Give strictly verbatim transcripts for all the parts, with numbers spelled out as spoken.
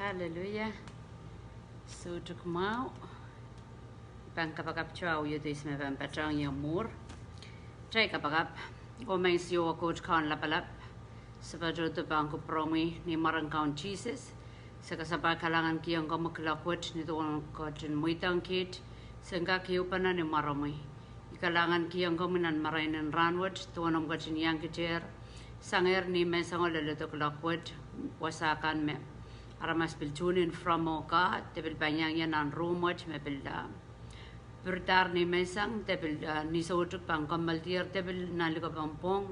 Hallelujah. Soutuk mwahu. Pahn kapakap tohto, I wiahda ihs me pahn patohwan iang mwur. Kitail kapakap. Oh Maing Siohwa Koht Kaun Lapalap, se patohdo pahn kupwuromwi ni mwaren Kaun Sises. Se kasapahl kalahngankihong komwi kuloak wet ni duwen ketin mweidohng kiht, se en kak ehupene ni mwaromwi. I kalahngankihong komwi nan marain en rahnwet, duwen omw ketin iang kitail sangehr ni menseng oh leledo kuloak wet, wasa kan me aramas pil tune in from, oh God, de pil pahn iang ie nan room wet me pil, ah, pirdahr ni menseng, de pil, ah, ni soutuk pahn kommoaldier, de pil nan likapong pwong,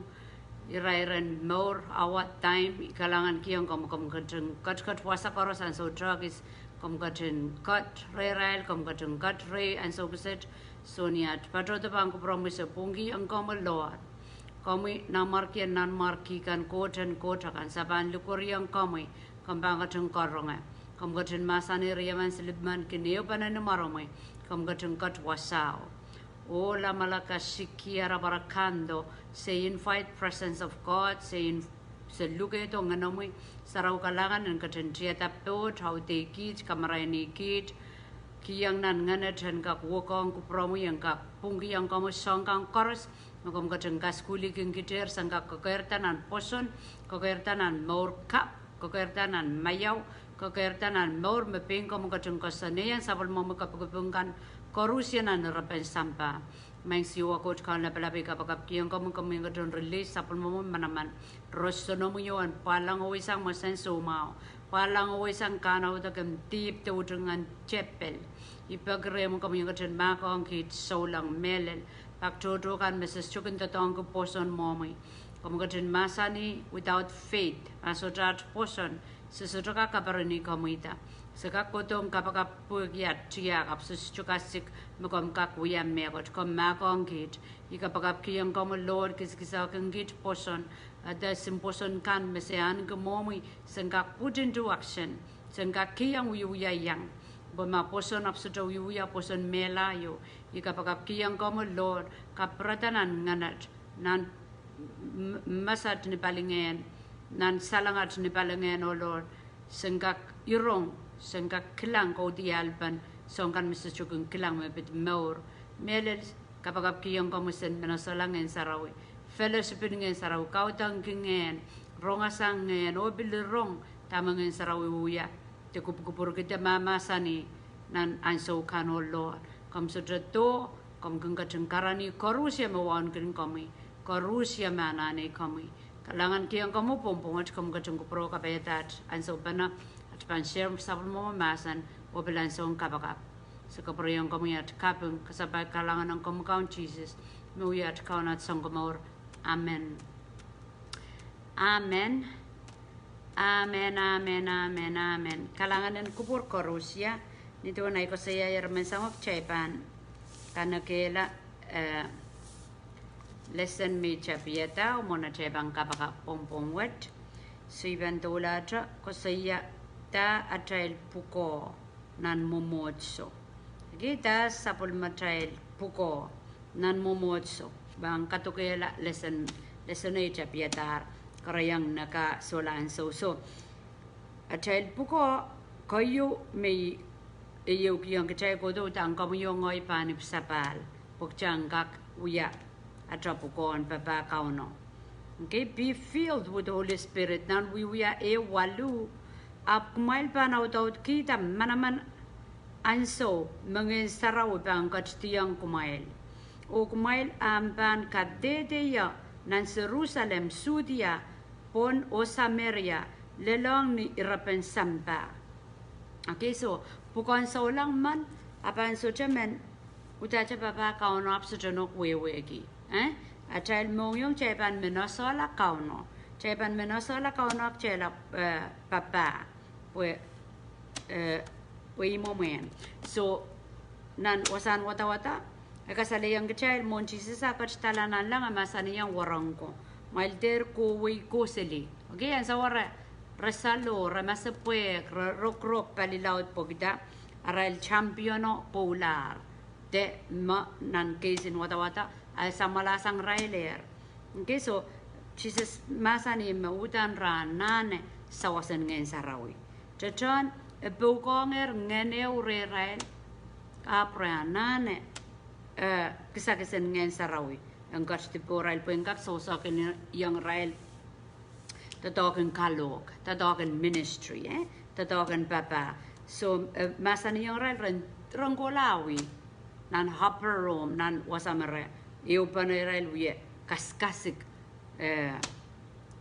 irairen mour, awa, time, I kalahngankihong komwi, komw ketin ketiket wasa koaros ansou tohkis, komw ketin ket rehrail, komw ketin ket rehi ansou kiset. Soh, ni at patohdo pahn kupwuromwi se pwungkihong komwi Lord. Komwi nanmwarkien nanmwarki kan, Koht en koht akan, se pahn likwerihong komwi, komw pahn ketin karonge. Komw ketin mahsanih riemen silipmen kin ehupene ni mwaromwi, komw ketin ket wasao. Oh lamalam kasikier, ahpw ara kando, se invite presence of God, se in- se lukehdo Ngenomwi Sarawi kalahngan en ketin tiada pwoud, audehkit, kamarainihkit, kihong nan ngenet en kak wekohng kupwuromwi, en kak pwungkihong komwi soahng kan koaros me komw ketin kasukuhlihkin kitail, se en kak kekeirda nan pwoson, kekeirda nan mour kapw, kekeirda nan maiau, kekeirda nan mour me pein komw ketin koasoanehdi sapwellimomwi kapikipik kan koaros nan irepen sampah. Maing Siohwa Koht Kaun Lapalap, I kapakapkihong komwi, komwi en ketin release sapwellimomwi manaman, rosonomwi oh en pwahlangweisang mwomwen soumwahu, pwahlangweisang kahnawada kin dihp de utung nan tepel. I peki rehmwi komwi en ketin mahkohng kiht souleng, mehlel, pak tohto kan me se sohte kin doadoahngki pwoson mwohmwi. Komw ketin mahsanih without faith, ma sohte at pwoson, se sohte kak kaperen komwida. Se kak kohdohng kapakap pwehki at tiahk, ahpw se sohte kasik me komw kak wia mehkot. Komw mahkohng kiht. I kapakapkihong komwi Lord, kisakisakin kiht pwoson, ah, de sim pwoson kan me se ahneki mwohmwi, se en kak put into action, se en kak kihong wiewia iang. Pwe ma pwoson ahpw sohte wiewia, pwoson mehla ieu. I kapakapkihong komwi Lord, kapirada nan ngenet, nan m- masak ni palingehn, nan salengat ni palingehn, oh Lord, se en kak irong, se en kak kilang kaudiahlpen soahng kan me se sohte kin kilang me pid mour. Mehlel, kapakapkihong komwi se en mehn esehla Ngehn Sarawi, fellowship en Ngehn Sarawi, kaudokki Ngehn, rongasang Ngehn, oh pil rong dahme Ngehn Sarawi wia de kupwukupwurki de mahmahsanih nan ansou kan, oh Lord. Komw sohte doh, komw kin ketin karanih koaros me wauneki komwi, koaros me anahne komwi. Kalahngankihong komwi pwongpwong wet, komw ketin kupwuromwi kapaiada at ansoupene, at pahn share sapwellimomwi mahsen, oh pil ansoun kapakap. Se kapwurehiong komwi at kaping, kasapahl kalahngan ong komwi Kaun Sises, me wia at Kaun, at Sounkomour. Amen. Amen. Amen, amen, amen, amen. Kalahngan en kupwur koaros. Ni duwen ahi koasoiaier menseng, kitail pahn kanekehla, eh, lesson me tapihada, mwohn atail pahn kapakap pwongpwong wet. Soh, I pahn doulahte koasoia dah atail pwukoa nan mwomwohdiso. Ekei dah sapwellimatail pwukoa nan mwomwohdiso. Pahn kadokehla lesson, lesson ei tapihadahr, karahiong neka sohla ansou. Soh, atail pwukoa keieu me I ehukiong kitail kohdo, udahn komwi oh ngehi pahn ipwsapahl, pwe kitail en kak wia ata pwukoahn papah Kauno. Ekei, be filled with the Holy Spirit, nan Wiewia ehu waluh, ahpw kumwail pahn audaudkihda manaman ansou me Ngehn Sarawi pahn ketidiong kumwail. Oh kumwail ahpw pahn kadehde ie nan Serusalem, Sudia, pwon oh Sameria, lelohng ni irepen sampah. Ekei, soh, pwukoahn souleng men, a pahn sohte men udahte papah Kauno ahpw sohte nohk wehwehki. Eh? Atail mohngiong kitail pahn men esehla Kauno. Kitail pahn men esehla Kauno ahpw kitail, eh, papah. Pwe, eh, pwe ih mwomwen. Soh, nan wasahn wadawad, e kasalehiong kitail mwohn Sises ah ketidala nanleng, e mahsanihong warengko, kumwail dehr kohwei kohseli. Ekei, ansou wet re, re salohr, re masepwehk, re rokorok pali laud pwehki dah, arail championo pwoulahr. De me nan keisin wadawad, e samwalahsang irailehr. Ekei, soh, Sises mahsanih me udahn re anahne sawas en Ngehn Sarawi. Tehtehn e pwukoangehr ngehn ehu rehrail, ahpw re anahne, eh, kisakis en Ngehn Sarawi en ketidipohrail pwehn kak sohsohkeniong irail doadoahk en kalohk, doadoahk en ministry, eh, doadoahk en papah. So, eh, mahsanihong irail ren, ren kohla wia nan upper room, nan wasa me re ehupene irail wie kaskasik, eh,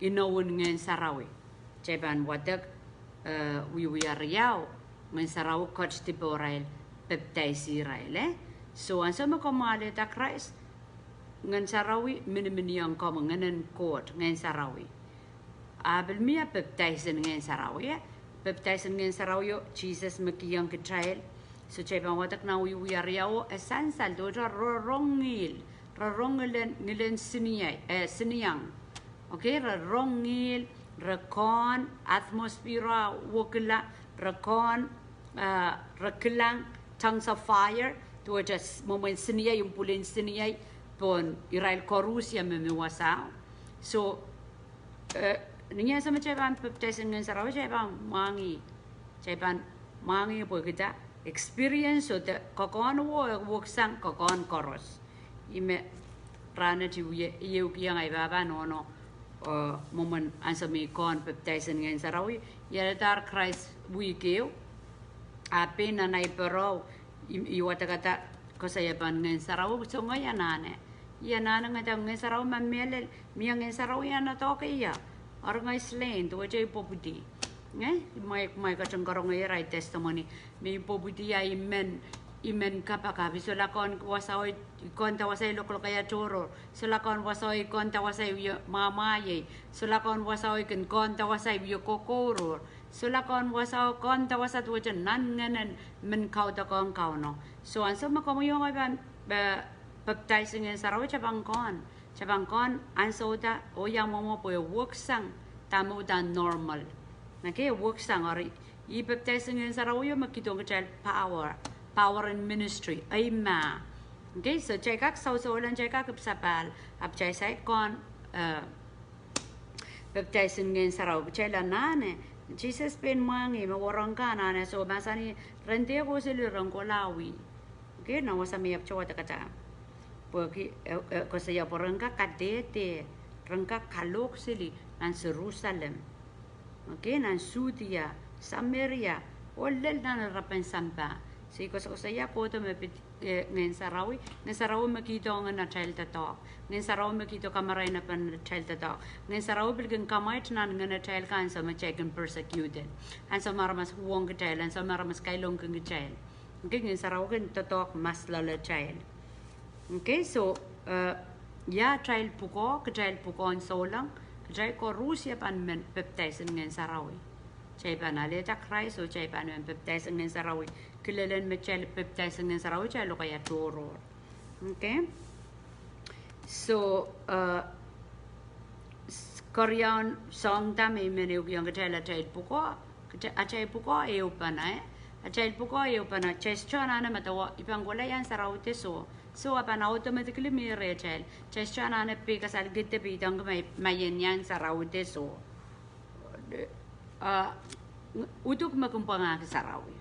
inoun Ngehn Sarawi. Kitail pahn wadek, eh, wiewia riau, Ngehn Sarawi ketidipohrail, pepdaisirail, eh. So, ansou me komw alehda Krais, Ngehn Sarawi miniminiong komwi, Ngehn en Koht, Ngehn Sarawi. A pil mie pepdais en Ngehn Sarawi, eh. Pepdais en Ngehn Sarawio Sises me kihong kitail. So kitail pahn wadek nan wiewia riau, e sansal duwehte re rong ngihl, re rong ngilen, ngilen siniai, eh, siniang. Okay, re rong ngihl, re kohn, atmosphere wekila, re kohn, eh, re kilang tongues of fire, duwehte s-, mwomwen siniei, mpwulin siniei, pohn irail koaros me mi wasao. So, eh, ni ansou me kitail pahn pepdais en Ngehn Sarawi, kitail pahn mwahngih, kitail pahn mwahngih pwehki kitail experience, oh de koakohn wo e weksang koakohn koaros. Ih me rahnwet I wie, I ehukihong ahi pahpa nohno, eh, mwomwen ansou me I kohn pepdais en Ngehn Sarawi, I aledahr Krais wihk ehu, a pein nan ahi pwurehng, I, I wadekada koasoia pohn Ngehn Sarawi, so ngehi anahne. I anahne ngehi, Ngehn Sarawi ma mehlel, mie Ngehn Sarawi, I anahne doadoahk ie. Eri ngehi silein, duwehte I pwopwidi. Nge, mwein, mwein ketin karonge ahi testimony me I pwopwidi, I men, I men kapakap, I solahr kohn wasao, I kohn dawasa I lokolokaiah tohrohr. Solahr kohn wasao I kohn dawasa I wie mwamwahiei. Solahr kohn wasao I kin kohn dawasa I wie kokourohr. Solahr kohn wasao, kohn dawasa duwehte nan ngehnen men kaudokiong Kauno. So ansou me komwi oh ngehi pahn, eh, pepdais en Ngehn Sarawi, kitail pahn kohn, kitail pahn kohn ansouda oh iang mwomwe pwe e weksang dahme uhdahn normal. Okay, e weksang, eri ih pepdais en Ngehn Sarawio me kihdohng kitail power, power in ministry, amen. Okay, so kitail kak sausoulan, kitail kak ipwsapahl, ahpw kitail saik kohn, eh, pepdais en Ngehn Sarawi, kitail anahne. Sises pein mwahngih me wahnpoaron kan anahne, so mahsanih, ren dehko seli ren kohla wia. Okay, nan wasa me I ahpw wadekada. Pwehki, eh, eh, koasoia pwe ren kak kadehde, ren kak kalohk seli nan Serusalem. Okay, nan Sudia, Sameria, oh lel nan arapen sampah. So I koasokoasoia kohdo me pid eh, Ngehn Sarawi, Ngehn Sarawi me kihdohng atail doadoahk. Ngehn Sarawi me kihdo kamarainpen atail doadoahk. Ngehn Sarawi pil kin kamwaite nan ngehnatail kan ansou me kitail kin persecuted. Ansou me aramas uhwong kitail, ansou me aramas kailongkin kitail. Okay, Ngehn Sarawi kin doadoahk mas loalatail. Okay, so, eh, ia atail pwukoa, kitail pwukoahn souleng, kitail koaros pahn men pepdais en Ngehn Sarawi. Kitail pahn alehda Krais oh kitail pahn men pepdais en Ngehn Sarawi. Kilelen me kitail pepdais en Ngehn Sarawi, kitail lokaia tohrohr. Okay. So, eh, s-, keriaun soahng da me I men ehukihong kitail, atail pwukoa, kitail, atail pwukoa ehupene, eh? Atail pwukoa ehupene, kitail sohte anahne medewe, I pahn kohla iang sarawi de soh. Soh, a pahn audemedeklih me rehtail. Kitail sohte anahne peikasal kid de peidengki ma, ma I en iang sarawi de soh. Ah, uduk me kin pwangahki sarawi.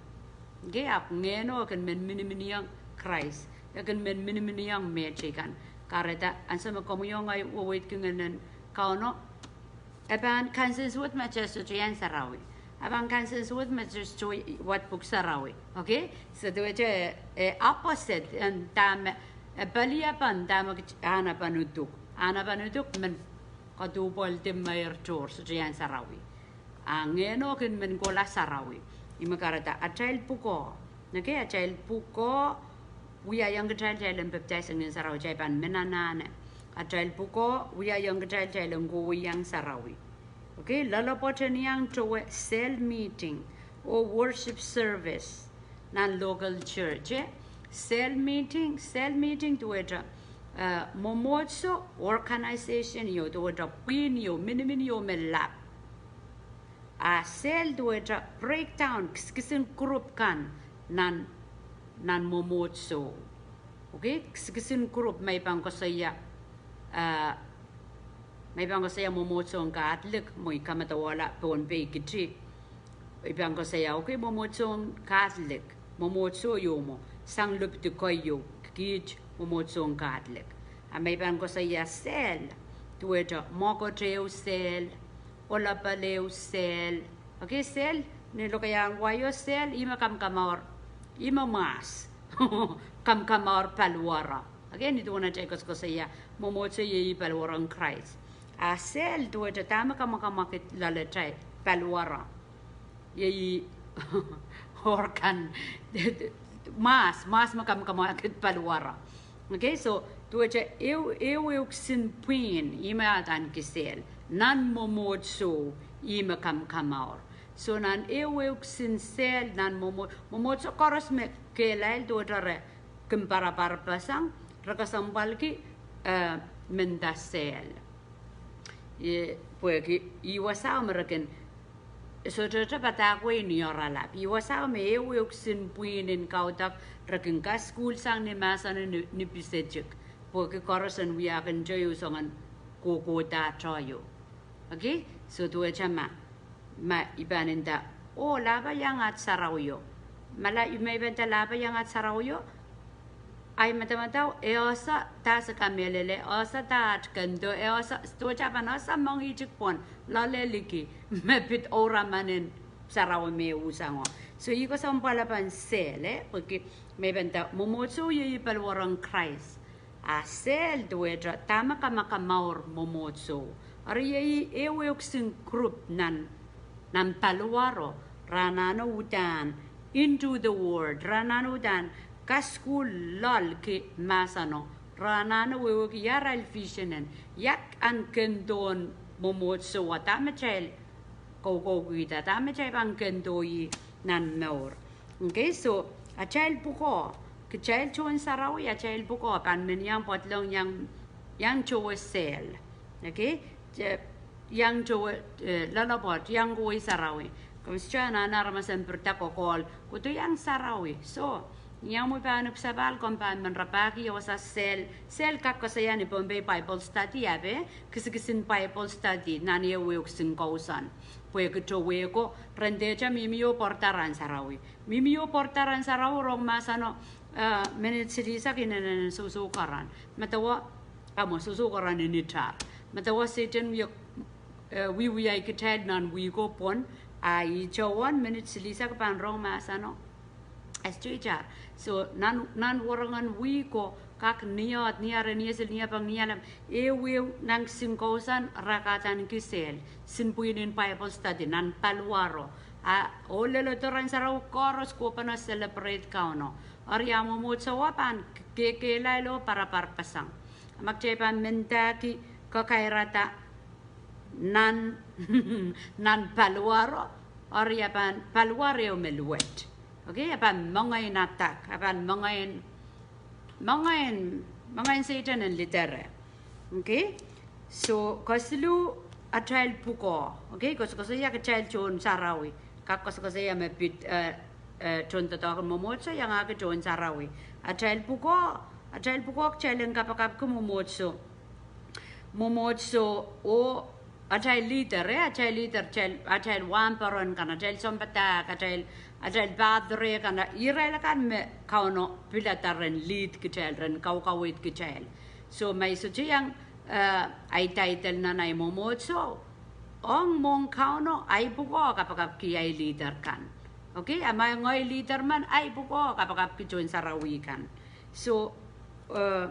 Okay, ahpw ngehno e kin men miniminiong Krais. E kin men miniminiong mehteikan. Kahrehda, ansou me komwi oh ngehi weweidki ngehnen Kauno, e pahn kansensuwed ma kitail sohte iang sarawi. E pahn kansensuwed ma kitail sohte wad pwuhk sarawi. Okay? So duwehte, eh, opposite, en dahme, eh, paliepahn dahme kit-, ahnepen uduk. Ahnepen uduk men kaduhpwal de meir tohr, sohte iang sarawi. A ngehno kin men kohla sarawi. Ih me kahrehda atail pwukoa. Okay, atail pwukoa wiahiong kitail, kitail en pepdais en Ngehn Sarawi, kitail pahn men anahne. Atail pwukoa wiahiong kitail, kitail en kohwei iang sarawi. Okay, loalopwoat en iang towe cell meeting oh worship service nan local church, eh? Cell meeting, cell meeting duwehte, eh, mwomwohdiso, organization ieu, duwehte pwihn ieu, minimin ieu me lap. A cell duwehte breakdown, kiskisin group kan nan, nan mwomwohdiso. Okay, kiskisin group me I pahn koasoia, eh, me I pahn koasoia mwomwohdiso en Catholic, mwein I kamedewehla Pohnpei kiti. I pahn koasoia, okay, mwomwohdiso en Catholic, mwomwohdiso ieu mwo, sang lopidi keieu, kiht mwomwohdiso en Catholic. A me i pahn koasoia sel, duwehte mwekid ehu sel, olepel ehu sel. Okay, sel, ni lokaiahn wai o sel, ihme kamakamour, ihme mwahs, kamakamour paliwaro. Okay, ni duwen atail koasokoasoia, mwomwohdiso iei paliwaron Krais. A sel duwehte dahme kamwakamwakid loalatail paliwaro. Iei organ, mwahs, mwahs me kamwakamwakid paliwaro. Okay, so duwehte ehu, ehu, ehu kisin pwihn, ihme adaneki sel. Nan mwomwohdiso, ihme kamakamour. So nan ehu, ehu kisin sel, nan mwomwo-, mwomwohdiso koaros me kehlail duwehte re kin paraparpeseng, re kesempwalki, eh, menda sel. Pwehki ih wasao me re kin sohte padahk wei ni oaralap. Ih wasao me ehu, ehu kisin pwihn en kaudok, re kin kasukuhlsang ni mahsen ni, ni pisetik. Pwehki koaros en wiahkin tohto soangen kohkohda tohto. Okay, so duwehte ma, ma i pahn nda, oh, lahpo iang at sarawio. Ma la, i me i pahn nda lahpo iang at sarawio. Ahi madamadau, e ese dah se kamehlele, e ese dah at kendo, e ese, duwehte pahn ese mengihtik pwon, loale liki, me pid ouraman en sarawi me usango. So ih kesempwal pahn sel, eh, pwehki me i pahn nda mwomwohdiso iei paliwaron Krais. A sel duwehte dahme kamakamour mwomwohdiso. Eri iei ehu, ehu kisin group nan, nan paliwaro, re anahne uhdahn into the world, re anahne uhdahn kasukuhl loal ki mahseno, re anahne wehwehki ia arail vision en, ia ahn kendohn mwomwohdiso, dahme kitail koukoukihda, dahme kitail pahn kendohi nan mour. Okay, so atail pwukoa, kitail tohn sarawi, atail pwukoa pahn men iang pedolong iang, iang towe sel. Okay, iang towe, eh, loaloapwoat, iang kohwei sarawi. Komw sohte anahne aramas en pirida kokohl, kohdo iang sarawi. So ni omw pahn ipw sapahl, komw pahn men rapahki ia wasa sel, sel kak koasoia ni Pohnpei Bible Study, ape, kisin, kisin Bible Study nan ehu, ehu kisin kousoan. Pwehki towe ko, re ndehte mihmi oh pwarada rahn sarawi. Mihmi oh pwarada rahn sarawi, rong mahseno, eh, minit silihsek inenen sohsohkarain. Medewe, ah mwo, sohsohkarain en itar. Medewe Sehdan wie, eh, wiewia kitail nan wihko pwon, a itohwan minit silihsek pahn rong mahseno, eh, sohte itar. So nan, nan warangen wihko, kak ni oahd, ni ahr, ni esil, ni epeng, ni alem, ehu, ehu nan kisin kousoan, re kak adaneki sel, kisin pwihn en Bible Study nan paliwaro. A oh leledo rahn sarawi koaros kohpene celebrate Kauno. Eri a mwomwohdiso pahn kekehlail oh paraparpeseng. A ma kitail pahn mendahki kakairada nan, nan paliwaro, eri a pahn paliwar ehu me luwet. Okay, a pahn mengein attack, a pahn mengein, mengein, mengein Sehdan en lidere. Okay, so kesiluh, atail pwukoa. Okay, koasokoasoia kitail tohn sarawi. Kak koasokoasoia me pid, eh, eh, tohndoadoahk en mwomwohdiso iangahki tohn sarawi. Atail pwukoa, atail pwukoa kitail en kapakapki mwomwohdiso, mwomwohdiso oh atail leader, eh, atail leader, atail, atail wahnpoaron kan, atail sounpadahk, atail, atail padre kan, irail akan me Kauno pilada ren lead kitail, ren kaukaweid kitail. So ma I sohte iang, eh, ahi title nan ahi mwomwohdiso, ong mwohn Kauno ahi pwukoa kapakapki ahi leader kan. Okay, a ma ngehi leader men, ahi pwukoa kapakapki tohn sarawi kan. So, eh,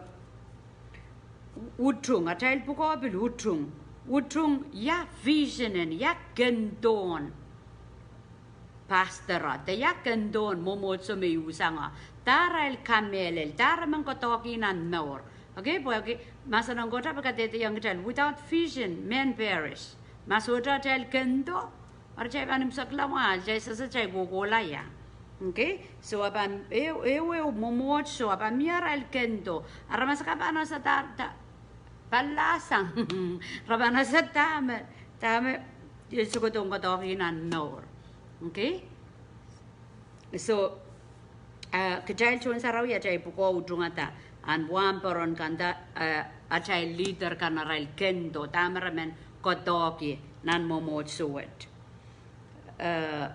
utung, atail pwukoa pil utung. Utung ia vision en, ia kendohn pastor, de ia kendohn mwomwohdiso me I usango. Dah arail kamehlel, dah re men koadoahki nan mour. Okay, pwehki mahsen en Koht e kadehdehiong kitail, without vision men perish. Ma sohte atail kendo, eri kitail pahn imwisekla mwahl, kitail sehse kitail kohkohla ia. Okay, so a pahn ehu, ehu, ehu mwomwohdiso, a pahn mie arail kendo. Aramas akan pahn ese dah, dah, palahsang. Re pahn ese dahme, dahme, eh, sohte kohdohng koadoahki nan mour. Okay, so, eh, kitail tohn sarawi atail pwukoa utungada, ahn wahnpoaron kan de, eh, atail leader kan arail kendo, dahme re men koadoahki nan mwomwohdiso wet. Eh,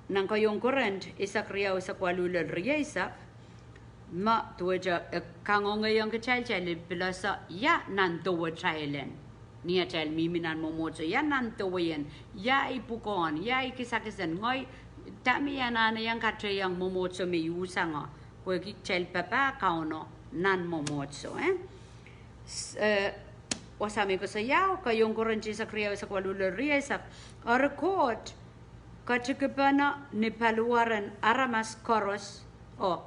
Nan keieun Korint eisek riau, eisek waluh lel rieisek, me duwehte e kangoangehiong kitail, kitail pil ese ia nan dowetail en. Ni atail mihmi nan mwomwohdiso, ia nan dowei en, ia ei pwukoahn, ia ei kisakis en, ngehi, dahme I anahne iang katehiong mwomwohdiso me I sang, pwehki kitail papah Kauno nan mwomwohdiso, eh? S-, eh, wasa me koasoiao, keieun Korint eisek riau, eisek waluh lel rieisek. Eri Koht ketikipene ni paliwar en aramas koaros, oh,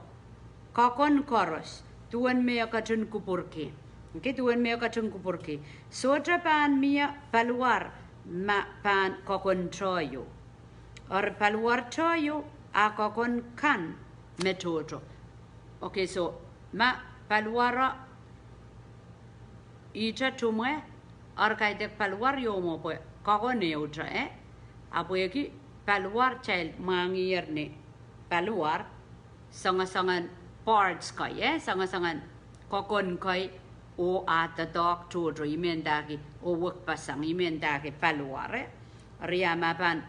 kakon koaros, duwen me e ketin kupwurki. Okay, duwen me e ketin kupwurki. Sohte pahn mie paliwar me pahn kakon tohio. Eri paliwar tohio a kakon kan me tohto. Okay, so ma paliwaro ihte tumwe, eri kaidehk paliwar ieu mwo pwe kakon ehute, eh? A pwehki paliwar kitail mwahngiher ni paliwar, soangosoangen parts kei, eh? Soangosoangen kakon kei, oh a doadoahk tohto, I mendahki, oh wekpeseng, I mendahki paliwar, eh? Eri a ma pahn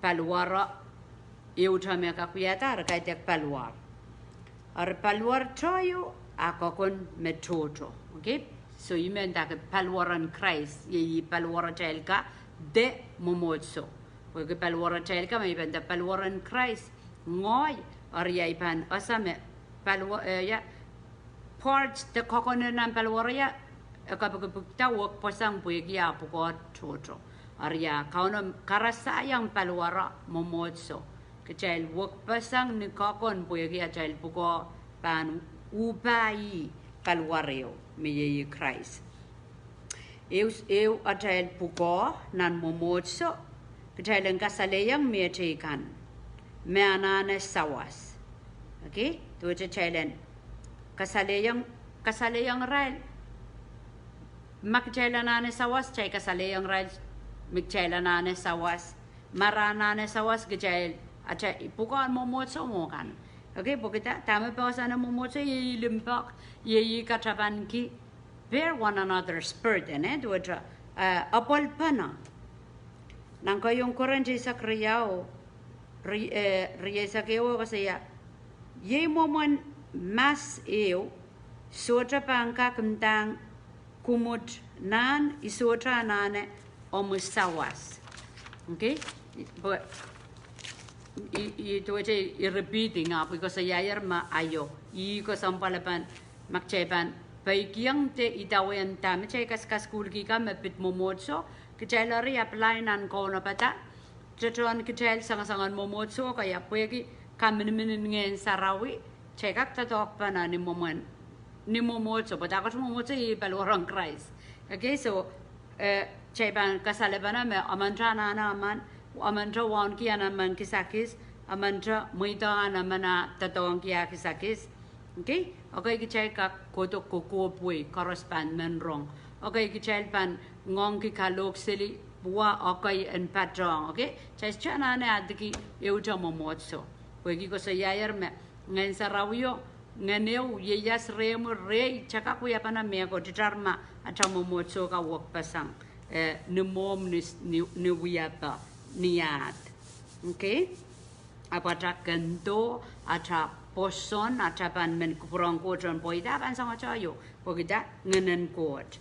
paliwaro ehute me kak wiahda, eri kaidehk paliwar. Eri paliwar tohio a kakon me tohto. Okay? So I mendahki paliwar en Krais, iei paliwar atail ka de mwomwohdiso. Pwehki paliwar atail ka, ma I pahn nda paliwar en Krais, ngehi, eri ia I pahn ese me paliwa-, eh, ia, parts de kakon en nan paliwar ia, e kapikipikda wekpeseng pwehki a pwukoa tohto. Eri a Kauno karasaiong paliwaro mwomwohdiso. Kitail wekpeseng ni kakon pwehki atail pwukoa pahn uhpah ih paliwar ehu, me iei Krais. Ehu, ehu atail pwukoa nan mwomwohdiso, kitail en kasalehiong mehteikan kan me anahne sawas. Okay? Duwehte kitail en kasalehiong, kasalehiong irail. Ma kitail anahne sawas, kitail kasalehiong irail me kitail anahne sawas. Ma re anahne sawas, kitail, atail pwukoahn mwomwohdiso mwo kan. Okay, pwehki dahme poahsoan en mwomwohdiso, iei limpoak, iei katapanki, bear one another's burden, eh, duwehte, eh, apwalpene. Nan keieun Korint eisek riau, ri-, eh, rieisek ehu koasoia, iei mwomwen mas ehu, sohte pahn kak ndahng kumwut nan I sohte anahne omwi sawas. Okay? Pwe I, I duwehte I repeating, ahpw I koasoiaier me aio, I kesempwal pahn, ma kitail pahn peikiong de idawehn dahme kitail kas-, kaskuhlki kan me pid mwomwohdiso, kitail eri apply nan kaunopada, tohtohn kitail soangosoangen mwomwohdiso, kaia pwehki kaminimin en Ngehn Sarawi, kitail kak doadoahkpene ni mwomwen, ni mwomwohdiso, pwe dahkot mwomwohdiso iei paliwar en Krais. Okay, so, eh, kitail pahn kasalepene me emente anahne emen, emente wauneki emen kisakis, emente mweidohng emen a doadoahngki ah kisakis. Okay? Okay, kitail kak kohdo kokohp wei, koaros pahn men rong. Okay, kitail pahn ngoangki kalohk seli, pwuwa, okay, en patohng. Okay? Kitail sohte anahne adiki ehute mwomwohdiso. Pwehki koasoiaier me Ngehn Sarawio, Ngehn ehu ieias rehmwi, rehi, kitail kak wiahpene mehkot, itar ma atail mwomwohdiso kak wekpeseng, eh, ni mwohmw, ni, ni, ni wiepe, ni ahd. Okay? Ahpw atail kendo, atail pwoson, atail pahn men kupwuren Koht en pweida pahn soangotoio, pwehkihda Ngehnen Koht.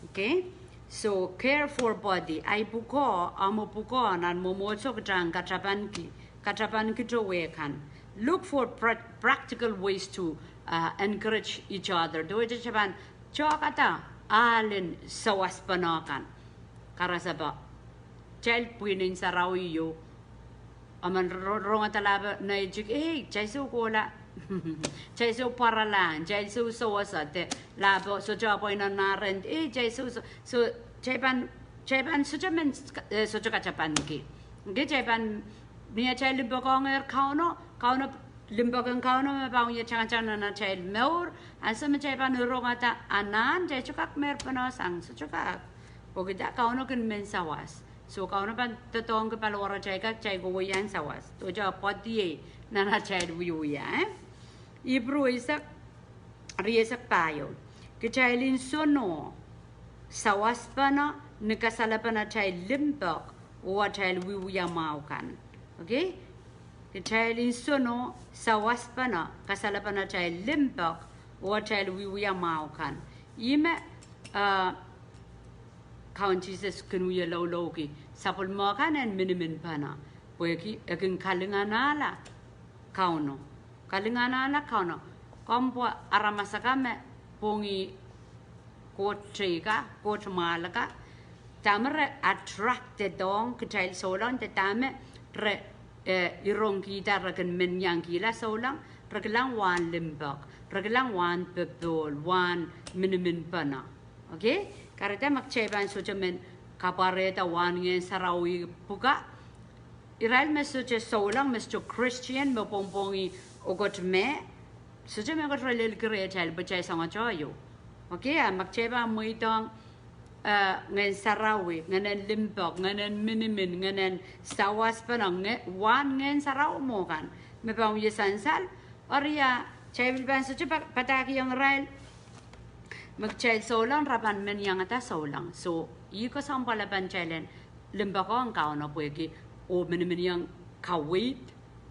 Okay? So, care for body, ahi pwukoa, omw pwukoa nan mwomwohdiso kitail en katapanki, katapanki towe kan. Look for pra-, practical ways to, uh, encourage each other. Duwehte kitail pahn tohkada ahl en sawaspene kan. Karasepe, kitail pwihn en sarawi ieu, emen ro-, rongada lahpo neitik, ei, kitail sou kohla, kitail sou pwaralahng, kitail sou sewese de lahpo sohte apwal nan nahrend, ei, kitail sou, so, so, kitail pahn, kitail pahn sohte men, eh, sohte katapanki. Okay, kitail pahn, ni atail limpoakongehr Kauno, Kauno, limpoak en Kauno me pahn wie tangatang nan atail mour, ansou me kitail pahn rongada anahn, kitail sohte kak meirpene sang, sohte kak. Pwehkihda Kauno kin men sawas. So Kauno pahn doadoahngki paliwaratail kan, kitail kohwei en sawas. Duwehte pwoadiei nan atail wiewia, eh? Ipru eisek, rieisek pahieu. Kitail insono sawaspene ni kasalepen atail limpoak oh atail wiewia mwahu kan. Okay? Kitail nsono sawaspene, kasalehpene atail limpoak, oh atail wiewia mwahu kan. Ihme, eh, Kaun Sises kin wie loulouki sapwellime kan en miniminpene. Pwehki e kin kalinganahla Kauno. Kalinganahla Kauno. Komw pwa aramas akan me pwongih Koht teikan, Koht mwahl akan. Dahme re attracted ong kitail souleng de dahme re, eh, irongkihda re kin men iang kihla souleng, re kilang wahn limpoak, re kilang wahn popohl, wahn miniminpene. Okay? Kahrehda ma kitail pahn sohte men kapwarehda wahn Ngehn Sarawi pwukat, irail me sohte souleng, me sohte Christian, me pwongpwongih okot me, sohte mehkot re lelkihla atail pwe kitail soangotohio. Okay, a ma kitail pahn mweidohng, eh, Ngehn Sarawi, ngehnen limpoak, ngehnen minimin, ngehnen sawaspene, nge-, wahn Ngehn Sarawi mwo kan me pahn wie sansal, eri a, kitail pil pahn sohte pa-, padahkihong irail me kitail souleng, re pahn men iangada souleng. So, ih kesempwal pahn kitail en limpoakohng Kauno pwehki, oh miniminiong kaweid,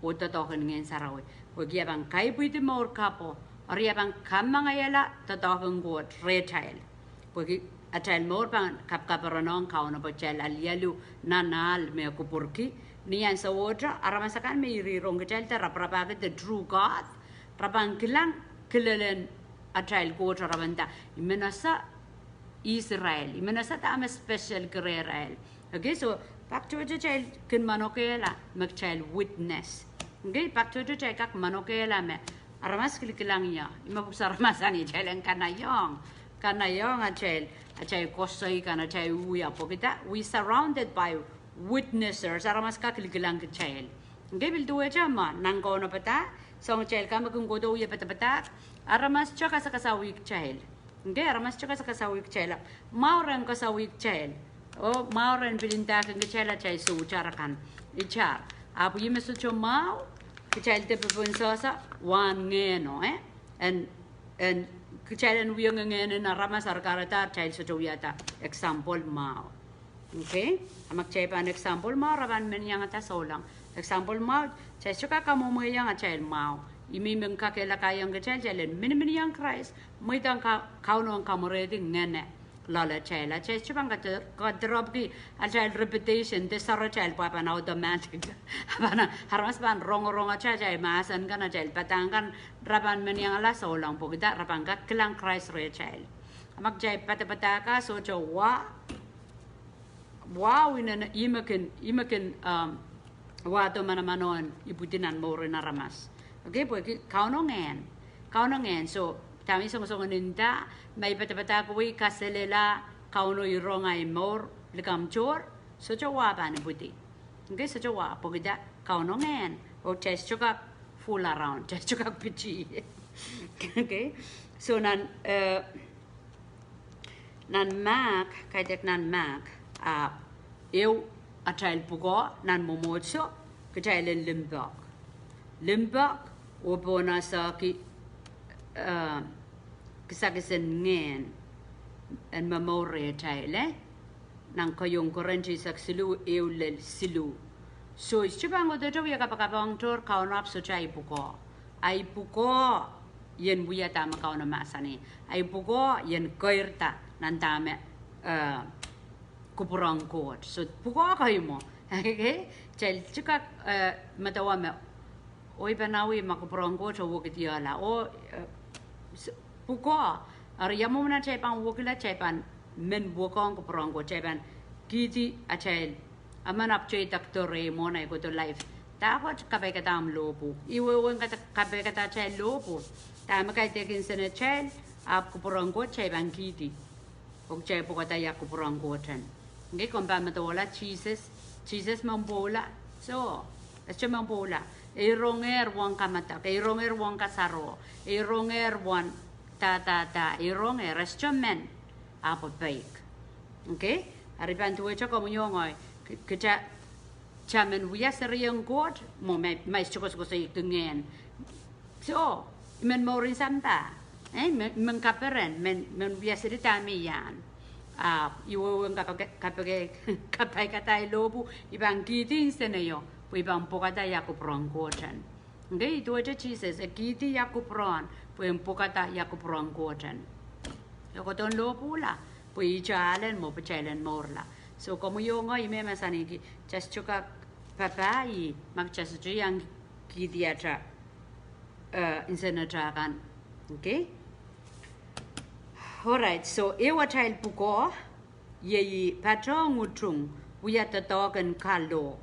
oh doadoahk en Ngehn Sarawi. Pwehki e pahn kaipwidi mour kapw, eri e pahn kamangaiala doadoahk en Koht rehtail. Pwehki atail mour pahn kapkaperenong Kauno pwe kitail alialu nan ahl me kupwurki. Ni ansou wet, aramas akan me irihrong kitail de raparapahki the true God, re pahn kilang kilelen atail Koht, re pahn nda, I men ese Israel, I men ese dahme special kirehrail. Okay, so pak tohto kitail kin manokehla me kitail witness. Okay, pak tohto kitail kak manokehla me aramas kilkilang ie, ih me pwuhk aramas akan kitail en kanaiong, kanaiong atail, atail koasoi kan, atail wia pwehki we surrounded by witnesses, aramas kak kilkilang kitail. Okay, pil duwehte ma nan kaunopada, soang kitail kan me kin kohdo wie padapadahk, aramas sohte kasakasawih kitail. Okay, aramas sohte kasakasawih kitail. Mwahu ren kasawih kitail. Oh mwahu ren pil ndahki kitail atail soutar akan. Itar. Ahpw ih me sohte mwahu, kitail de pepensasa wahn ngehno, eh? En, en, kitail en wie ngehngehn en aramas, eri kahrehda atail sohte wiahda example mwahu. Okay? A ma kitail pahn example mwahu, re pahn men iangada souleng. Example mwahu, kitail sohte kak kamwomwehiong atail mwahu. Ih me I men kakehlakaiong kitail, kitail en miniminiong Krais, mweidohng Ka-, Kauno en kamwerehdi ngehne loalatail. Kitail sohte pahn kade-, kadirepwki atail reputation de soaratail pwe pahn automatic. Pahn aramas pahn rongorong atail, atail mahsen kan, atail padahk kan, re pahn men iangala souleng pwehki re pahn kak kilang Krais rehtail. A ma kitail padapadahk, sohte wa, wa, ih me kin, ih me kin, um, wahdo manaman en ipwidi nan mouren aramas. Okay, pwehki Kauno ngehn. Kauno ngehn, so, dahme I songosong ni nda, ma I padapadahk wei kaselehla Kauno irong ahi mour likamw tohr, sohte wa pahn ipwidi. Okay, sohte wa, pwehki Kauno ngehn, oh kitail sohte kak fool around, kitail sohte kak piti. Okay, so nan, eh, nan Mark, kaidehk nan Mark, ah, ehu atail pwukoa nan mwomwohdiso, kitail en limpoak. Limpoak, oh pohn asohki, eh, kisakis en ngehn, en momour rehtail, eh? Nan keieun Korint eisek siluh, ehu lel siluh. So, I sohte pahn kohdohte wie kapakap ong tohr Kauno ahpw sohte ahi pwukoa. Ahi pwukoa, I en wia dahme Kauno mahsanih. Ahi pwukoa, I en keirda nan dahme, eh, kupwurong Koht. So, pwukoa kei mwo. Okay? Kitail sohte kak, eh, medewe me, oh I pahn awi ma kupwurong Koht e wekidala. Oh, eh, s-, pwukoa. Eri ia mwomwen atail pahn wekila, kitail pahn men wekohng kupwurong Koht, kitail pahn kihdi atail. Emen ahpw teidak doarei mwohn ahi kohdo life. Dah Koht kapaikada omw lohpwu. Ih wehwehn kap-, kapaikada atail lohpwu. Dahme kaidehk nsenatail, ahpw kupwurong Koht kitail pahn kihdi. Oh kitail pwukada ia kupwurong Koht en. Okay, komw pahn medewehla Sises, Sises me pwoula. So, e sohte me pwoula. E irongehr wahn kamadok, e irongehr wahn kasaro, e irongehr wahn da, da, da, e irongehr, e sohte men. Ahpw e peik. Okay? Eri pahn duwehte komwi oh ngehi, ki-, kita, kita men wia serien Koht, mwo ma, ma I sohte koasoakoasoiahki ngehn. So, I men mourin sampah. Eh, men, men kaperen, men, men wia seri dahme I iang. Ah, I wehwehn kapeke-, kapeke-, kapaikada ahi lohpwu, I pahn kihdi nseneio. pwe I pahn pwukada ia kupwuren Koht en. Okay, duwehte Sises e kihdi ia kupwuren, pwe en pwukada ia kupwuren Koht en. E kohdohn lohpwuhla, pwe ihte alen mwo pwe kitail en mourla. So, komwi oh ngehi me mahsanihki, kitail sohte kak papah ih, ma kitail sohte iang kihdi atail, eh, nsenatail kan. Okay? Alright, so, ehu atail pwukoa, iei patohng utung wia doadoahk en kalohk,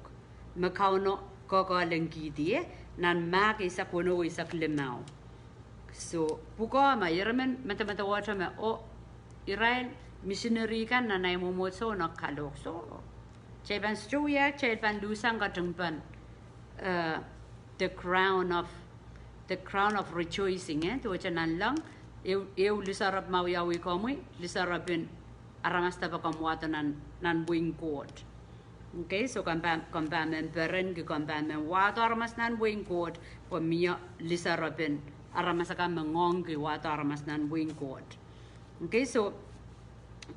me Kauno koakoahlingkihdi ie, nan Mark eisek weneu eisek limau. So, pwukoa me, irail men medemedewe me, oh, irail misineri kan nan ei mwomwohdiso nohk kalohk. So, kitail pahn sohte wia, kitail pahn luhsang katingpen, eh, the crown of, the crown of rejoicing, eh, duwehte nanleng, ehu, ehu lisoarop me wiawi komwi, lisoaropin aramas depe komw wahdo nan, nan wehin Koht. Okay, so komw pahn, komw pahn men perenki, komw pahn men wahdo aramas nan wehin Koht, pwe mie lisoaropin aramas akan me ngoangki wahdo aramas nan wehin Koht. Okay, so,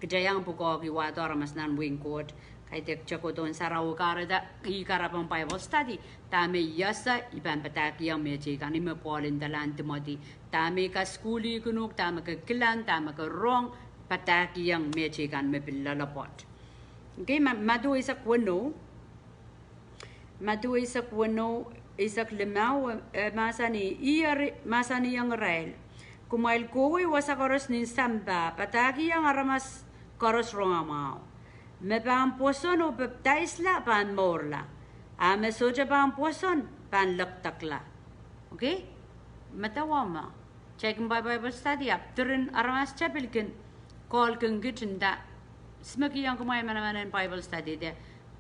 kitail iang pwukoahki wahdo aramas nan wehin Koht, kaidehk kitail kohdohn sarawi kahrehda, ih kahrepen Bible study, dahme I ese I pahn padahkihong mehteikan, ih me Pohl ndalahng Timoty, dahme I kasukuhlihkin uhk, dahme ke kilang, dahme ke rong, padahkihong mehteikan me pil loalopwoat. Okay, Ma-, Madiu eisek weneu, Madiu eisek weneu, eisek limau, eh, mahsanih, ih eri mahsanihong irail, kumwail kohwei wasa koaros nin sampah, padahkihong aramas koaros rongamwahu. Me pahn pwoson oh pepdaisla pahn mourla, a me sohte pahn pwoson pahn lekdekla. Okay? Medewe me kitail kin Bi-, Bible study ahpw diren aramas te pil kin call kin kit nda, I men kihong kumwail manaman en Bible study de,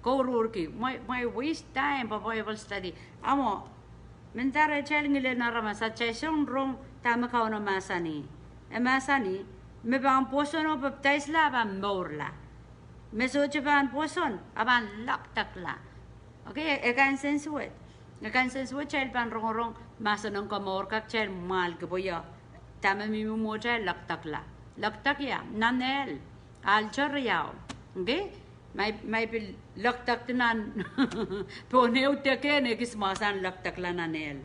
kouruhrki, mwein, mwein waste time pwe Bible study. Ahmw, mendahte kitail ngilen aramas, a kitail sohte rong dahme Kauno mahsanih. E mahsanih, me pahn pwoson oh pepdaisla pahn mourla. Me sohte pahn pwoson, a pahn lekdekla. Okay, e, e kansensuwed. E kansensuwed kitail pahn rongorong mahsen en komour ka kitail mwahlki pwe ia, dahme mihmi mwohtail lekdekla. Lekdek ia, nan ehl. Alter ia. Okay? Ma I, ma I pil lekdekdi nan pohn ehu dekehn ekis mahsen lekdekla nan ehl.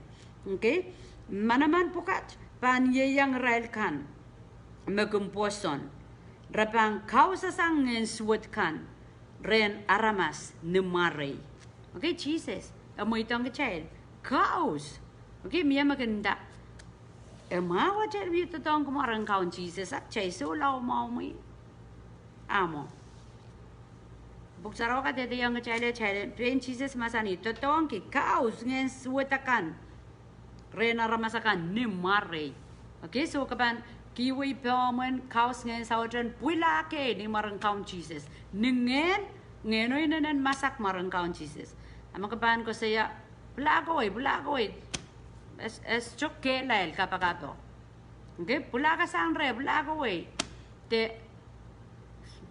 Okay? Manaman pwukat pahn ieiang irail kan me kin pwoson. Re pahn kausasang ngehn suwed kan rehn aramas ni mwarei. Okay, Sises e mweidohng kitail kaus. Okay, mie me kin nda, e mwahu atail wie doadoahngki mwaren Kaun Sises, a kitail sohla mwahu mwein. Ahmw. Pwuhk Sarawi kadehdehiong kitail, kitail, pein Sises mahsanih, doadoahngki kaus ngehn suwed akan rehn aramas akan ni mwarei. Okay, so ke pahn kihwei pehmwen kaus ngehn suwed en pwilahkei ni mwaren Kaun Sises. Ni ngehn, ngehno inenen masak mwaren Kaun Sises. A ma ke pahn koasoia, pwilahkawei, pwilahkawei, e, e sohte kehlail kapakapo. Okay, pwilahkasang reh, pwilahkawei. De,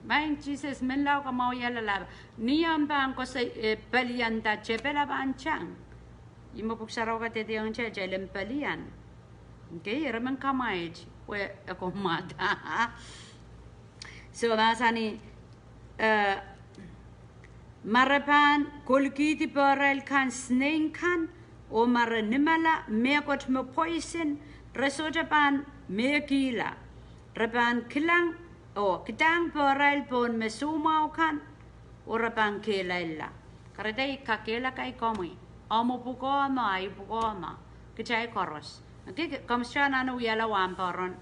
maing Sises, menlau kamwahu ia lala. Ni omw pahn koasoi, eh, pelian da tepel a pahn tang. Ih me Pwuhk Sarawi kadehdehiong kitail, kitail en pelian. Okay, irail men kamwaid, pwe e komourda. So, mahsanih, eh, ma re pahn kolkihdi pehrail kan sineik kan, oh ma re nimala mehkot me pwoisin, re sohte pahn mehkihla. Re pahn kilang, oh, kidahng pehrail pohn me soumwahu kan, oh re pahn kehlailla. Kahrehda I kakehlaka komwi, omw pwukoa me, ahi pwukoa me, kitail koaros. Okay, ke-, komw sohte anahne wiahla wahnpoaron,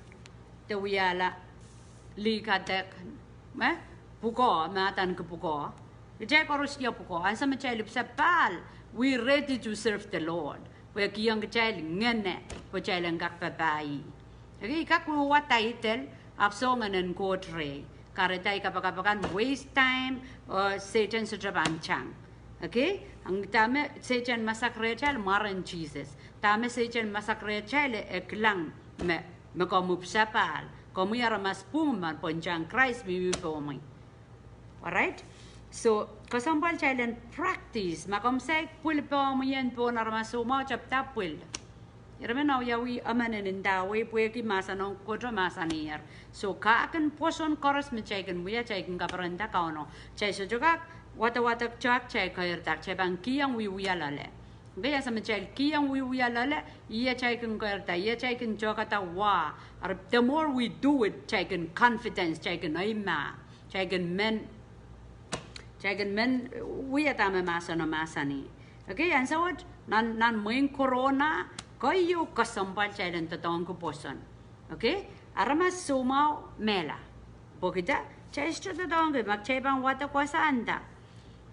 de wiahla lih kadek, eh, pwukoa, me adaneki pwukoa. Kitail koaros wia pwukoa, ansou me kitail ipwsapahl, we ready to serve the Lord. Pwe e kihong kitail ngehno, pwe kitail en kak papah ih. Okay, I kak wia title, ahpw soh ngehnen Koht rehi. Kahrehda I kapakap akan waste time, oh, Sehdan sohte pahn tang. Okay, a dahme Sehdan masak rehtail, mwaren Sises. Dahme Sehdan masak rehtail, e kilang me, me komw ipwsapahl. Komwi aramas pwung me pwehn tang Krais mihmi pohmwi. Alright? So, kesempwal kitail en practice. Ma komw saik pwil pohmwi en pohn aramas soumwahu, tapda pwil. Irail men awiawi emen en ndawei pwehki mahsen en Koht mahsanier. So, kahkin pwoson koaros me kitail kin wia, kitail kin kaperenda Kauno. Kitail sohte kak wadawadek kitail, kitail keirda, kitail pahn kihong wiewia loale. Okay, ansou me kitail kihong wiewia loale, ih atail kin keirda, ih atail kin tehkada wa. Eri the more we do it, kitail kin confidence, kitail kin eimah, kitail kin men, kitail kin men wia dahme mahseno mahsanih. Okay, ansou wet nan, nan mwein corona, keieu kesempwal kitail en doadoahngki pwoson. Okay, aramas soumwahu mehla. Pwehki dah? Kitail sohte doadoahngki, ma kitail pahn wadek wasa nda,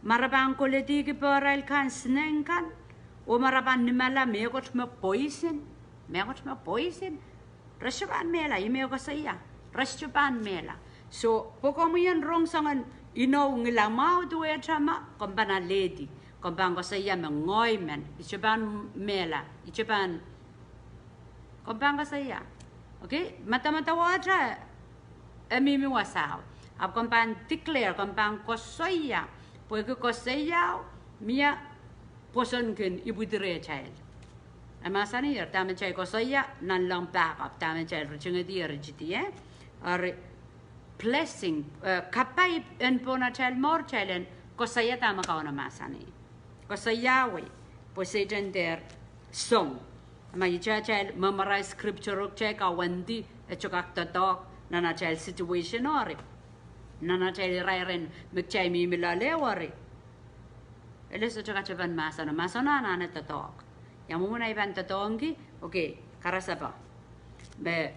ma re pahn koledi ki pehrail kan, snake kan, oh ma re pahn nimala mehkot me poison, mehkot me poison, re sohte pahn mehla, ih me e koasoia. Re sohte pahn mehla. So, pwe komwi en rong soangen inou ngilamwahu duwehte ma, komw pahn alehdi, komw pahn koasoia me ngehi men, I sohte pahn mehla, I sohte pahn, komw pahn koasoia. Okay, madamadauwehte e mihmi wasao. Ahpw komw pahn declare, komw pahn koasoia. Pwehki koasoiao mie pwoson kin ipwidi rehtail. E mahsanier dahme kitail koasoia nanleng back up, dahme kitail ritingedi, ritidi, eh? Eri blessing, eh, kapai en pohn atail mour, kitail en koasoia dahme Kauno mahsanih. Koasoiawi, pwe Sehdan dehr song. Ma kitail memorize scripture, kitail kawendi, e sohte kak doadoahk nan atail situation, eri nan atail irairen me kitail mihmi loale, eri ele sohte katepen mahseno, mahseno anahne doadoahk. Ia mwomwen ahi pahn doadoahngki? Okay, karasepe. Me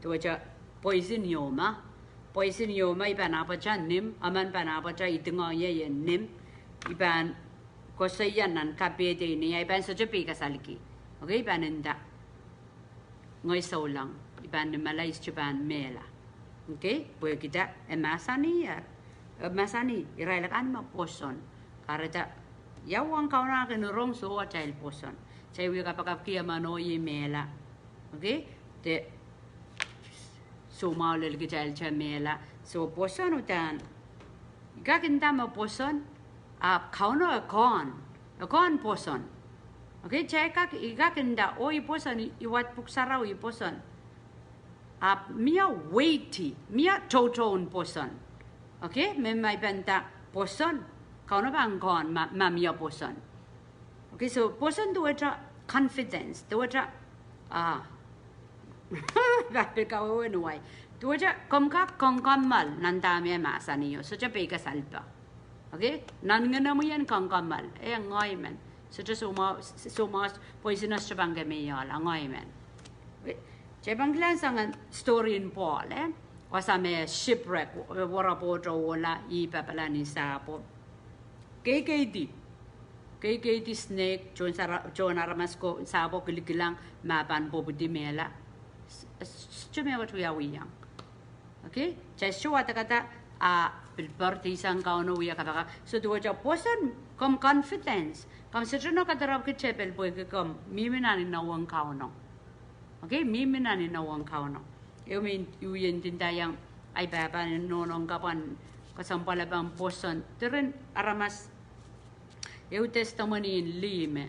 duwehte poison ieu ma, poison ieu ma I pahn ahpwete nim, emen pahn ahpwete idingohng ie nim, I pahn koasoia nan kapehde, ni ahi pahn sohte peikasalki. Okay, I pahn nda, ngehi souleng, I pahn nimala, I sohte pahn mehla. Okay, pwehki dah? E mahsanih, e mahsanih irail akan me pwoson. Kahrehda ia uwen Kauno kin rong soh atail pwoson. Kitail wie kapakapki emen oh ih mehla. Okay, de soumwahu lel kitail te mehla. So pwoson uhdahn, I kak nda me pwoson, ahpw Kauno e kohn, e kohn pwoson. Okay, kitail kak, I kak nda, oh ih pwoson, I wad pwuhk sarawi, ih pwoson. Ahpw mie weighty, mie toutoun pwoson. Okay, me ma I pahn nda pwoson, Kauno pahn kohn ma, ma mie pwoson. Okay, so pwoson duwehte confidence, duwehte, ah, pahn pil kawehwehn wai. Duwehte komw kak kongkomel nan dahme e mahsanihio, sohte peikasalpe. Okay, nan ngenemwi en kongkomel, eh, ngehi men. Sohte soumwahu, soumwahu poisono sohte pahn kemeiehla, ngehi men. Okay, kitail pahn kilang soangen story en Pohl, eh? Wasa me shipwreck, wara pwohto ohla, ih papala ni sahpwo. Keikeidi, keikeidi snake, tohn sara-, tohn aramas ko sahpwo kilikilang, ma pahn pwopwidi mehla. S-, s-, sohte mehkot wiawihong. Okay, kitail sohte wadekada, ah, pil poaridi sang Kauno, wia kapakap. So duwehte pwoson, komw confidence, komw sohte nohn kadarapw ki tepel pwehki komw mihmi nan inowen Kauno. Okay, mihmi nan inowen Kauno. Ehu me I wie ndindaiong ahi pahpa ni nohno kapwan kesempwalpen pwoson. Diren aramas, ehu testimony en lih me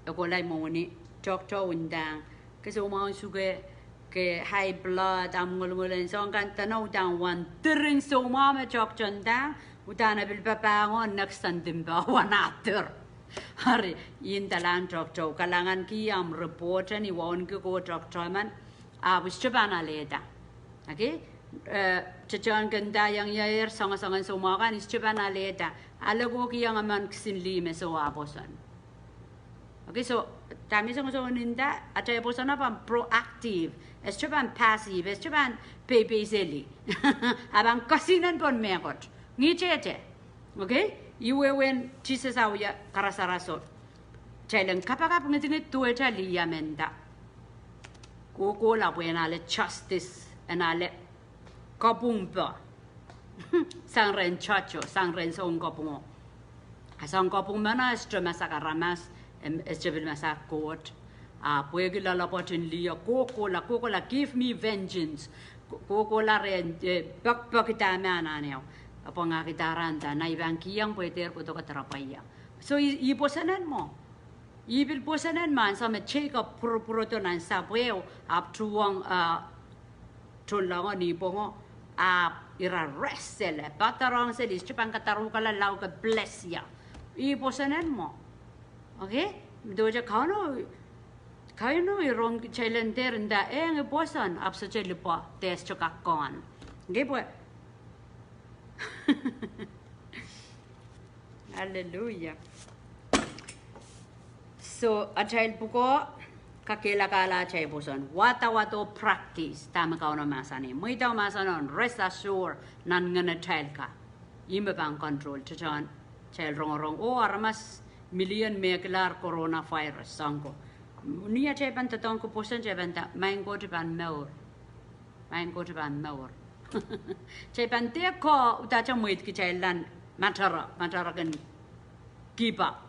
e kohla, mwomwen tohkto ndahng, ke soumwahu suke, ke high blood, ahmw ngolngol en soang kan, dene uhdahn wen diren soumwahu me tohkto ndahng, uhdahn e pil papah ngohn next time dimpe wen ah dir. Eri I ndalahng tohkto, kalahnganki ahmw report en, I wauneki kowe tohkto men, ahpw I sohte pahn alehda. Okay, eh, tohtohn ke ndaiong ie, soangen soumwahu kan, I sohte pahn alehda. Ale kohkihong emen kisin lih me soh ah pwoson. Okay, so dahme I songosong nda, atail pwoson a pahn proactive. E sohte pahn passive, e sohte pahn peipeiseli. A pahn kesihnen pohn mehkot. Ngitete. Okay, ih wehwehn Sises ah wia karasaraso. Kitail en kapakap ngidingid duwehte lih, a men nda, kohkohla pwe en ale justice, en ale kapwungpe sang rehn judge, sang rehn sounkapwungo. A sounkapwung meno e sohte masak aramas, e sohte pil masak Koht. A pwehki loalopwoat en lih, kohkohla, kohkohla, give me vengeance. Kohkohla rehn, eh, pekipeki dahme anahne. Apwangahki dahranda, nda I pahn kihong pwe dehr kohdo kadarapwa ie. So ih, ih pwosonen mwo. Ih pil pwosonen mwo ansou me Jacob pwuropwurodo nan sapweo, ahpw tuhwong, ah, tohnlengo ni pwongo, ahpw ira rest sele, padarohng seli, sohte pahn kadarohkala lao ke bless ie. Ih pwoson en mwo. Okay? Duwehte Kauno, Kauno ih rong kitail en dehr nda, eh, ngehi pwoson, ahpw sohte lipwa, de sohte kak kohn. Okay, pwe Hallelujah. So, atail pwukoa, kakehlakahla atail pwoson. Wadawad oh practice, dahme Kauno mahsanih. Mweidau mahsen en rest assure nan ngenatail ka. Ih me pahn control, tetohn atail rongorong. Oh, aramas million mehkilahr coronavirus, soang ko. Ni atail pahn doadoahngki pwoson, atail pahn nda, maing Koht pahn mour. Maing Koht pahn mour. Atail pahn dehr ko, udahte mweidkitail nan matter, matter kin keep up.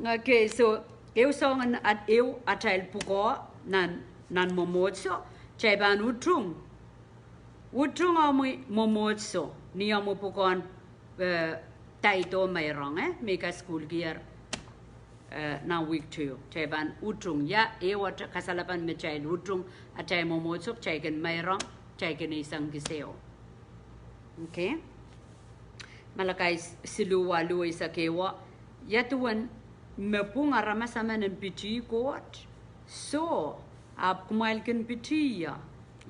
Okay, so, ehu soangen at-, ehu atail pwukoa nan, nan mwomwohdiso, atail pahn utung. Utung omwi mwomwohdiso, ni omwi pwukoahn, eh, tithe oh meirong, eh, me ke sukuhlkier, eh, nan wihk two. Atail pahn utung, ia ehu at-, kasalepen me atail utung, atail mwomwohdiso, atail kin meirong, atail kin eisek kisehwo. Okay? Malakai siluh waluh eisek ehu, ia duwen me pwung aramas emen en pitih Koht, soh, ahpw kumwail kin pitih ie.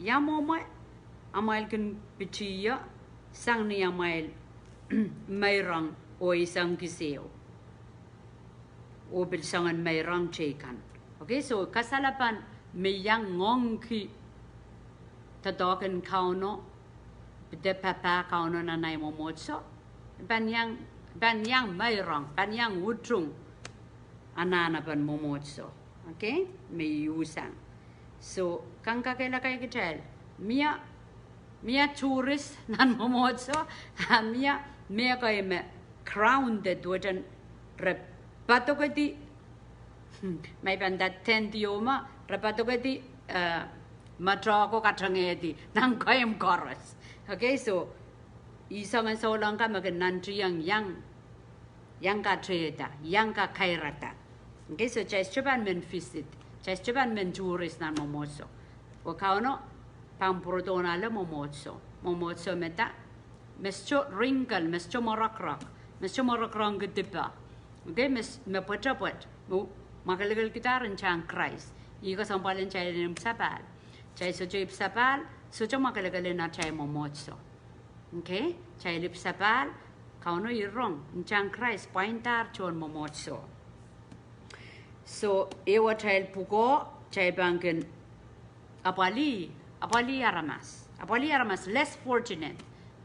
Ia mwomwe amwail kin pitih ie, sang ni amwail meirong oh eisek kisehwo. Oh pil soangen meirong teikan. Okay, so kasalepen me iang ngoangki doadoahk en Kauno, de papah Kauno nan ahi mwomwohdiso, pahn iang, pahn iang meirong, pahn iang utung anahnepen mwomwohdiso. Okay, me I usang. So, kang kakehlaka kitail, mie, mie tourist nan mwomwohdiso, a mie, mehkei me grounded, duwehte re padokedi, ma I pahn nda tent ieu me, re padokedi, eh, metohko katengehdi nan keimw koaros. Okay, so, ih soangen souleng ka me kin nantihong iang, iang katehda, iang kakairada. Okay, so kitail sohte pahn men visit, kitail sohte pahn men tourist nan mwomwohdiso. Pwe Kauno pahn pwurodohn ale mwomwohdiso. Mwomwohdiso me da, me sohte wrinkle, me sohte mwoarokrok, me sohte mwoarokrok ki dipe. Okay, me s-, me pwetepwet, me mwakelekelkidahr ntahn Krais. Ih kesempwal en kitail en ipwsapahl. Kitail sohte ipwsapahl, sohte mwakelekel en atail mwomwohdiso. Okay, kitail ipwsapahl, Kauno ih rong, ntahn Krais pwaindahr tohn mwomwohdiso. So, ehu atail pwukoa, kitail pahn kin apwalih, apwalih aramas, apwalih aramas less fortunate.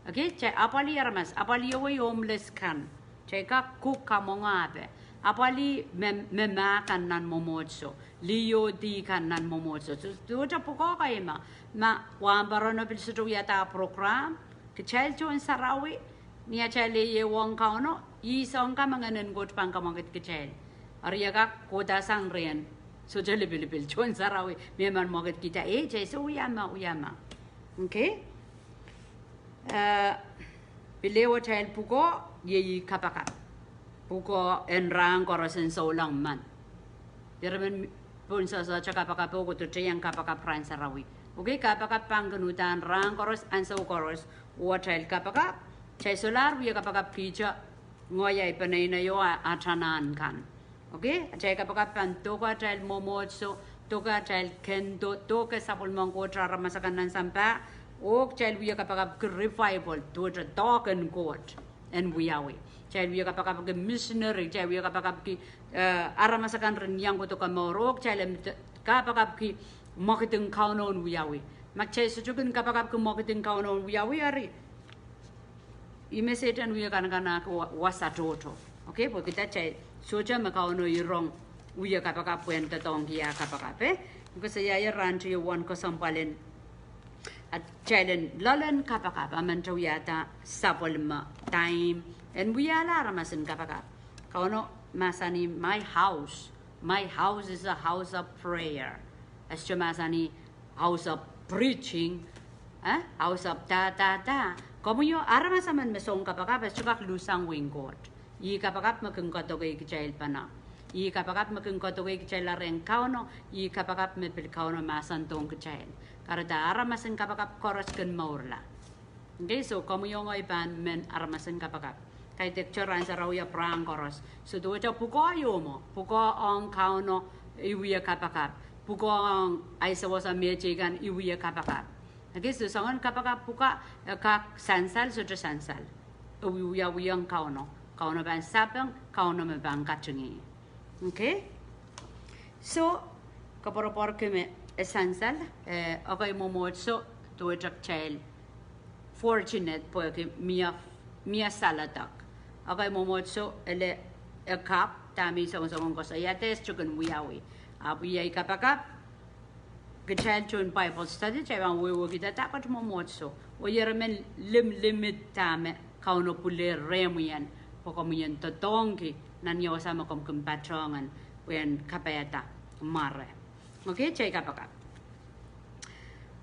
Okay, kitail apwalih aramas, apwalih ewe homeless kan. Kitail kak kuk kamwenge ape. Apwalih me, me mah kan nan mwomwohdiso. Liho dih kan nan mwomwohdiso. So, duwehte pwukoa kei me, ma wahnpoaron o pil sohte wiahda program, kitail tohn sarawi, ni atail ehuong Kauno, ih soang ka me Ngehn en Koht pahn kamwakid kitail. Eri e kak kohda sang rehn sohte lipilipil tohn sarawi, me men mwakidkihda, eh, kitail sohte wia me, wia me. Okay? Eh, pil ehu atail pwukoa, iei kapakap. Pwukoa en rahn koaros en souleng men. Ire men pohn sohsohte kapakap o kodotehiong kapakap rahn sarawi. Okay, kapakap pahn kin uhdahn rahn koaros, ansou koaros, oh atail kapakap, kitail solahr wie kapakapkihte, ngehi, ahi peneinei o, a, atail anahn kan. Okay, atail kapakap pahn doke atail mwomwohdiso, doke atail kendo, doke sapwellimen Koht aramas akan nan sampah, oh kitail wie kapakapki revival, duwehte doahk en Koht en wiawi. Kitail wie kapakapki missionary, kitail wie kapakapki, eh, aramas akan ren iang kohdo komour, oh kitail en kapakapki mwekid en Kauno en wiawi. Ma kitail sohte kin kapakapki mwekid en Kauno en wiawi, eri ih me Sehdan wie kanakanahi wa-, wasa tohto. Okay, pwe kitail sohte me Kauno ih rong wie kapakap pwehn doadoahngki ah kapakap, eh? Koasoiaier rahn teio uwen kesempwal en atail en loalen kapakap, a men te wiahda sapwellime time en wiahla aramas en kapakap. Kauno mahsanih, my house, my house is a house of prayer. E sohte mahsanih house of preaching, eh, house of da, da, da. Komwi o, aramas emen me song kapakap, e sohte kak luhsang wehin Koht. Ih kapakap me kin koadokeikitail pahn. Ih kapakap me kin koadokeikitail rehn Kauno, ih kapakap me pil Kauno mahsandohng kitail. Kahrehda aramas en kapakap koaros kin mourla. Okay, so komwi oh ngehi pahn men aramas en kapakap. Kaidehk tohn rahn sarawi e pwurehng koaros. So duwehte pwukoa ieu mwo, pwukoa ong Kauno I wie kapakap. Pwukoa ong ahi sewese mehteikan I wie kapakap. Okay, so soangen kapakap pwuka e kak sansal, sohte sansal. E wiawi ong Kauno. Kauno pahn sapeng, Kauno me pahn katingih. Okay? So, koapworopworki me e sansal, eh, okay, mwomwohdiso, duwehte kitail fortunate pwehki mie, mie saledek. Okay, mwomwohdiso, ele e kak, dahme I songosong koasoiahte e sohte kin wiawi. Ahpw I kapakap, kitail tohn Bible study, kitail pahn wehwehkihda dahkot mwomwohdiso. Oh ieremen limlimit dahme Kauno pwulehr rehmwi en, pwe komwi en doadoahngki nan ia wasa me komw kin patohwan pwehn kapaiada mware. Okay, kitail kapakap.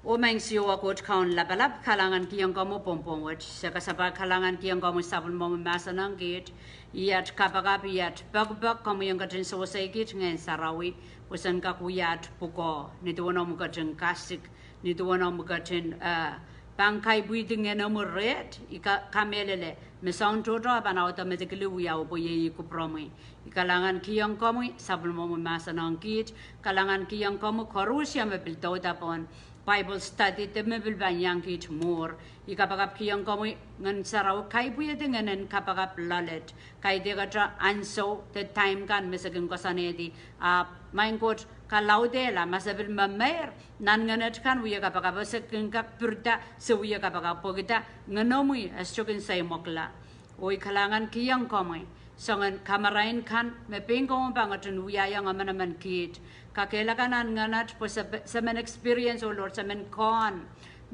Oh Maing Siohwa Koht Kaun lapalap, kalahngan kihong komwi pwohng pwohng wet. Se kasapahl kalahngan kihong komwi sapwellimomwi mahsen ong kiht. Iet kapakap, iet pekipek, komwi en ketin sewesei kiht Ngehn Sarawi, pwe sen kak wia at pwukoa, ni duwen omw ketin kasik, ni duwen omw ketin, eh, pahn kaipwidi ngenomwi reht, I ka, kamehlele, me soahng tohto e pahn audemedekihlih wiawi pwe iei kupwuromwi. I kalahngan kihong komwi sapwellimomwi mahsen ong kiht, kalahngan kihong komwi koarusie me pil douda pohn Bible study de me pil pahn iang kiht mwuhr. I kapakap kihong komwi Ngehn Sarawi kaipwidi ngehnen kapakap loalet. Kaidehkte ansou de time kan me se kin koasoanehdi, ahpw Maing Koht kalaudehla ma se pil memeir nan ngenet kan wie kapakap, se kin kak pirida se wie kapakap pwehki dah, ngenomwi e sohte kin seimwokla. Oh I kalahngan kihong komwi soangen kamarain kan me pein komwi pahn ketin wiahiong emenemen kiht. Kakehlaka nan ngenet pwe se, se men experience, oh Lord, se men kohn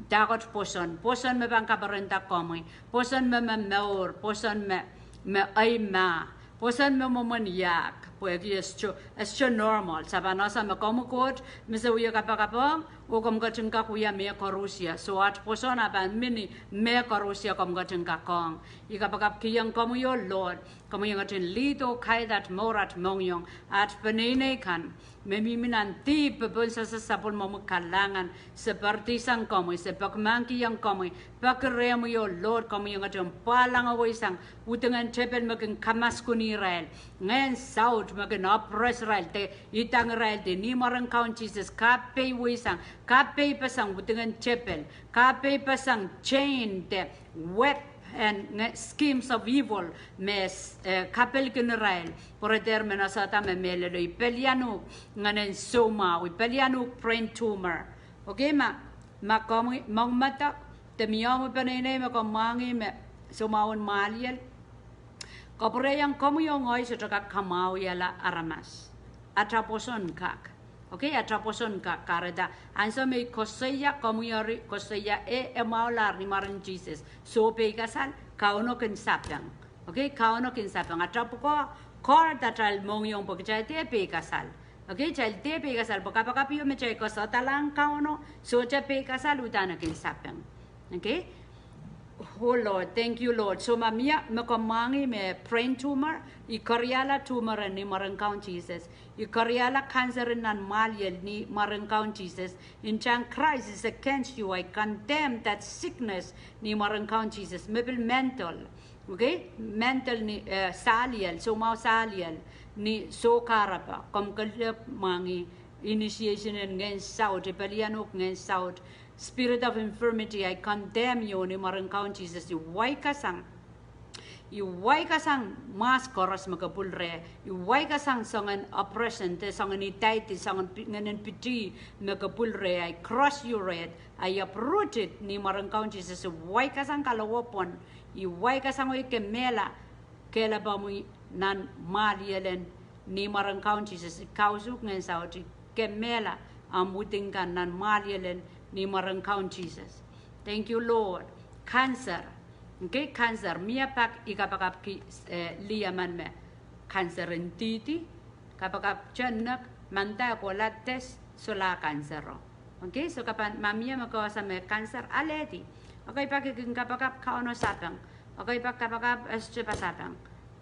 dahkot pwoson, pwoson me pahn kaperenda komwi, pwoson me, me mour, pwoson me, me eimah, pwoson me mwomwen iahk, pwehki e sohte, e sohte normal. Se pahn ese me komwi Koht me se wie kapakap ong, oh komw ketin kak wia mehkoarusie. So at pwoson a pahn mihmi mehkoarusie komw ketin kak ong. I kapakap kihong komwi oh Lord, komwi en ketin lead oh guide at mour, at mohngiong, at peneinei kan me mihmi nan dihp, popohl sehse, sapwellimomwi kalahngan, se poaridi sang komwi, se peki mahkikihong komwi, peki rehmwi oh Lord, komwi en ketin pwalangweisang widingen tepel me kin kamaskuhn irail, ngehn saut me kin oppress irail de idang irail de ni mwaren Kaun Sises, kapeiweisang, kapeipesang widingen tepel, kapeipesang chain de web and schemes of evil me, eh, kapelkin irail. Pwe re dehr men esehda me mehlelo, I pelian uhk ngehnen soumwahu, I pelian uhk brain tumor. Okay, ma, ma komwi mohngiong de mie omwi peneinei me komw mwahngih me soumwahun mwahliel, kapwurehiong komwi oh ngehi sohte kak kamwahwihala aramas. Ata pwoson kak. Okay, ata pwoson kak, kahrehda ansou me I koasoia, komwi eri koasoia, e, e mwahulahr ni mwaren Sises. Soh, peikasal, Kauno kin sapeng. Okay, Kauno kin sapeng. Ata pwukoa, koaros atail mohngiong pwe kitail dehr peikasal. Okay, kitail dehr peikasal pwe kapakap ieu me kitail koasoialahng Kauno, sohte peikasal, uhdahn e kin sapeng. Okay? Oh Lord, thank you Lord. So ma mie me komw mwahngih me brain tumor, I keriahla tumor en ni mwaren Kaun Sises. I keriahla cancer en nan mwahliel ni mwaren Kaun Sises. In tang Christ is against you, I condemn that sickness ni mwaren Kaun Sises. Me pil mental, okay? Mental ni, eh, sahliel, soumwahu sahliel, ni soh kahrepe. Komw kelehpw mwahngih initiation en ngehn saut, I pelian uhk ngehn saut. Spirit of infirmity, I condemn you ni mwaren Kaun Sises. I waikasang, I waikasang mwas koaros me ke pwil reh. I waikasang soangen oppression de soangen indictee, soangen pi-, ngehnen piti me ke pwil reh. I crush you right, I uproot it ni mwaren Kaun Sises. I waikasang kalowo pwon. I waikasang, oh I kemehla kehlail pahmw nan mwahliel en ni mwaren Kaun Sises. I kausuk ngehn saut, I kemehla ahmw widing kan nan mwahliel en ni mwaren Kaun Sises. Thank you Lord. Cancer. Okay, cancer. Mie pak I kapakapki, eh, lih emen me cancer en dihdi, kapakap te nek, manda e kohla test, solahr cancero. Okay, so ke pahn, ma mie me ke ese me cancer, alehdi. Okay, pak I kin kapakap Kauno sapeng. Okay, pak kapakap e sohte pahn sapeng.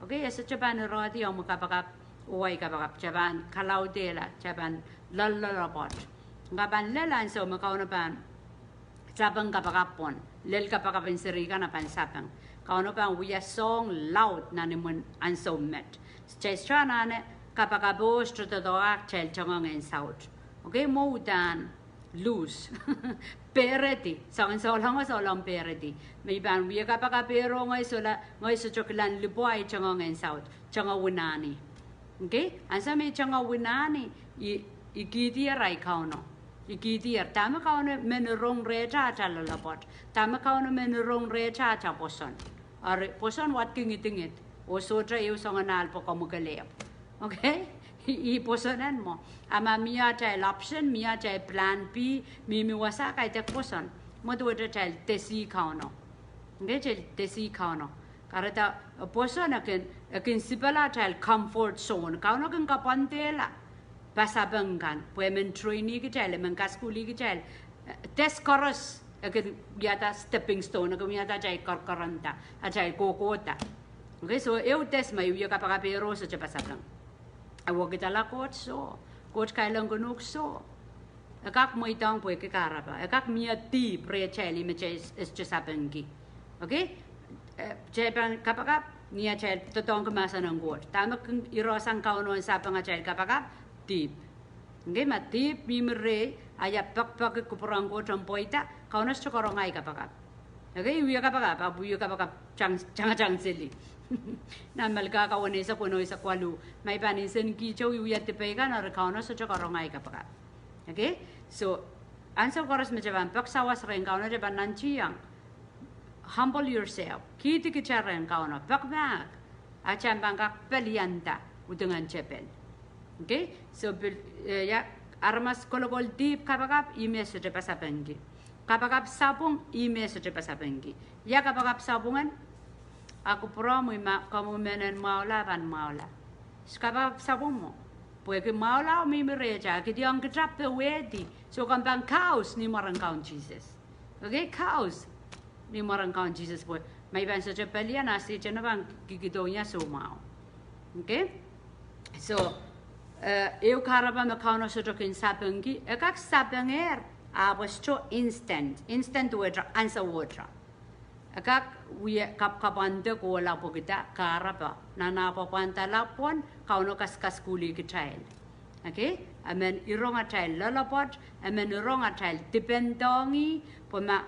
Okay, e sohte pahn irehdi omw kapakap, oh ahi kapakap, kitail pahn kalaudehla, kitail pahn loalloalopwoat. Ka pahn lel ansou me Kauno pahn sapeng kapakap pwon. Lel kapakap en seri kan a pahn sapeng. Kauno pahn wia soahng laud nan imwin ansou met. Kitail sohte anahne kapakap oh sohte doadoahk kitail tungoang en saut. Okay, mwo uhdahn lose. Pehredi, soangen souleng oh souleng pehredi. Me I pahn wia kapakap ehr oh ngehi sohte, ngehi sohte kilang lipwo ahi tungoang en saut. Tungoang wini. Okay? Ansou me I tungoang wini, I, I kihdier ahi Kauno. I kihdier. Dahme Kauno men rong rehtail loalopwoat. Dahme Kauno men rong rehtail pwoson. Eri pwoson wadki ngidingid. Oh sohte ehu soangen ahl pwe komwi kelehpw. Okay? I, I pwoson en mwo. A ma mie atail option, mie atail plan B, mihmi wasa kaidehk pwoson. Mwo duwehte atail desi Kauno. Okay, atail desi Kauno. Kahrehda, eh, pwoson e kin, e kin sipala atail comfort zone. Kauno kin kapwandehla pasapeng kan, pwe e men train-i kitail, e men kasukuhlih kitail. Eh, des koaros, e kin wiahda stepping stone, e kin wiahda atail korokoranda, atail kohkohda. Okay, so ehu des me I wia kapakap ehr oh sohte pasapeng. E wekidala Koht soh, Koht kailongkin uhk soh. E kak mweidohng pwehki kahrapa. E kak mie dihp rehtail me kitail es-, sohte sapengki. Okay? Eh, kitail pahn kapakap, ni atail doadoahngki mahsen en Koht. Dahme kin irehsang Kauno en sapeng atail kapakap, dihp. Okay, ma dihp mihmi rehi, a I pekipeki kupwur en Koht en pweida, Kauno sohte karonge ahi kapakap. Okay, I wia kapakap, ahpw I wia kapakap tang, tang, tang seli. Nan Melkahka weneisek, weneu eisek waluh. Ma I pahn insenki te I wia dihpei kan, eri Kauno sohte karonge ahi kapakap. Okay? So, ansou koaros me kitail pahn pek sawas rehn Kauno, kitail pahn nantihong. Humble yourself. Kihdi kitail rehn Kauno. Pek mahk. A kitail pahn kak pelianda. Udingen tepel. Okay? So, pil-, eh, ia, aramas kolokol dihp kapakap, ih me sohte pasapengki. Kapakap sapwung, ih me sohte pasapengki. Ia kapakap sapwung en? A kupwuromwi ma komwi men en mwahula, pahn mwahula. Sohte kapakap sapwung mwo. Pwehki mwahula mihmi rehtail, kihdi ong kita powehdi. So komw pahn kaus ni mwaren Kaun Sises. Okay, kaus ni mwaren Kaun Sises pwe ma I pahn sohte pelian, a Sehdan pahn kihkihdohng ie soumwahu. Okay? So, eh, ehu kahrapa me Kauno sohte kin sapengki, e kak sapengehr, ahpw e sohte instant. Instant wet, ansou wet. E kak wia kapkapwandehla pwehkihda kahrapa. Nan ah pwapwandala pwon, Kauno kaskasukuhlih kitail. Okay? E men irong atail loalopwoat, e men irong atail dipendohng ih, pwe ma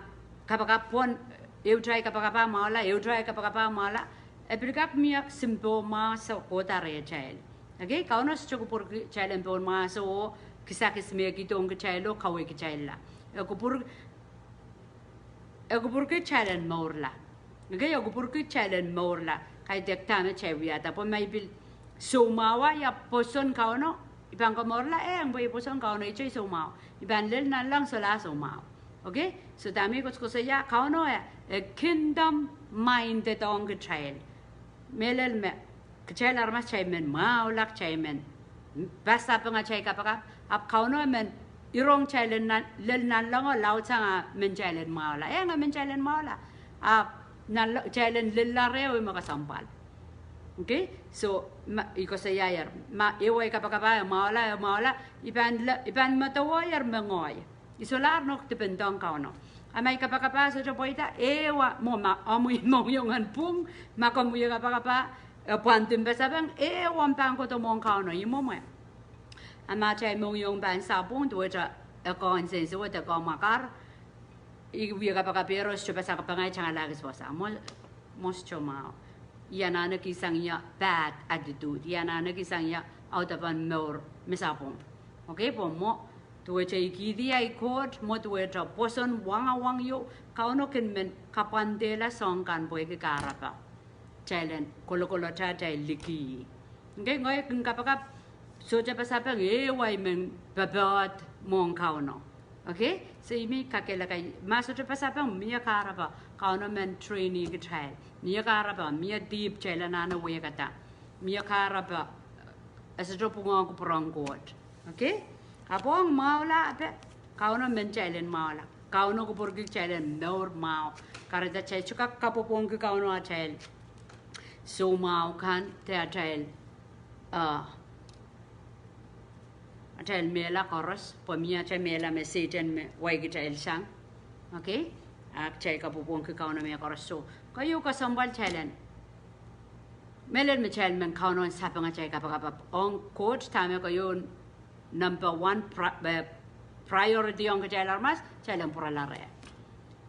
kapakap pwon, ehutail kapakap ah mwahula, ehutail kapakap ah mwahula, e pil kak mie simpohn mwahso kohda rehtail. Okay? Kauno sohte kupwurki kitail en pohn mwahso oh kisakis me e kihdohng kitail oh kaweid kitailla. E kupwur- E kupwurki kitail en mourla. Okay, e kupwurki kitail en mourla. Kaidehk dahme kitail wiahda. Pwe ma I pil soumwahu, ia pwoson Kauno, I pahn komourla, eh, pwe I pwoson Kauno, I tei soumwahu. I pahn lel nanleng solahr soumwahu. Okay? So dahme I koasokoasoia, Kauno e, e kingdom minded ong kitail. Mehlel me kitail aramas kitail men mwahula, kitail men pasapeng atail kapakap, ahpw Kauno e men irong kitail en nan, lel nanlengo laudsang a men kitail en mwahula. Eh, nge men kitail en mwahula. Ahpw nanlengo kitail en lella reh oh I men kesempwal. Okay? So, ma, I koasoiaier, ma ehu ahi kapakap ah e mwahula, e mwahula, I pahn le-, I pahn medewehier me ngehi. I solahr nohk dipendohng Kauno. A ma ahi kapakap ah sohte pweida, ewa, mwo ma omwi mohngiong en pwung, ma komw wia kapakap ah, e pwandin pasapeng, ewa, omw pahn kohdo mwohn Kauno, ih mwomwe. A ma atail mohngiong pahn sapwung, duwehte e kohn sensuwed, e kohn mwakar, I wia kapakap ehr oh sohte pasapeng, I tangalahki wasa. Mwo, mwo sohte mwahu. I anahne kihsang ie bad attitude. I anahne kihsang ie audepen mour me sapwung. Okay, pwe mwo duwehte I kihdi ahi Koht, mwo duwehte pwoson wangawang ieu, Kauno kin men kapwandehla soahng kan pwehki kahrapa. Kitail en kolokolete atail liki. Okay, ngehi kin kapakap, sohte pasapeng, ewa, I men popohd mwohn Kauno. Okay? So I men kakehlaka, ma sohte pasapeng, mie kahrapa, Kauno men train-i kitail. Mie kahrapa, mie dihp kitail anahne wehkada. Mie kahrapa, e sohte pwungohng kupwuren Koht. Okay? Ahpw ong mwahula, ahpw Kauno men kitail en mwahula. Kauno kupwurki kitail en mour mwahu. Kahrehda kitail sohte kak kapwopwongki Kauno atail soumwahu kan, de atail, uh, atail mehla koaros, pwe mie atail mehla me Sehdan me wai kitail sang. Okay? A kitail kapwopwongki Kauno mehkoaros. So, keieu kesempwal kitail en mehlel me kitail men Kauno en sapeng atail kapakap ong Koht, dahme keieu number one pri-, eh, priority ong kitail aramas, kitail en pwurala reh.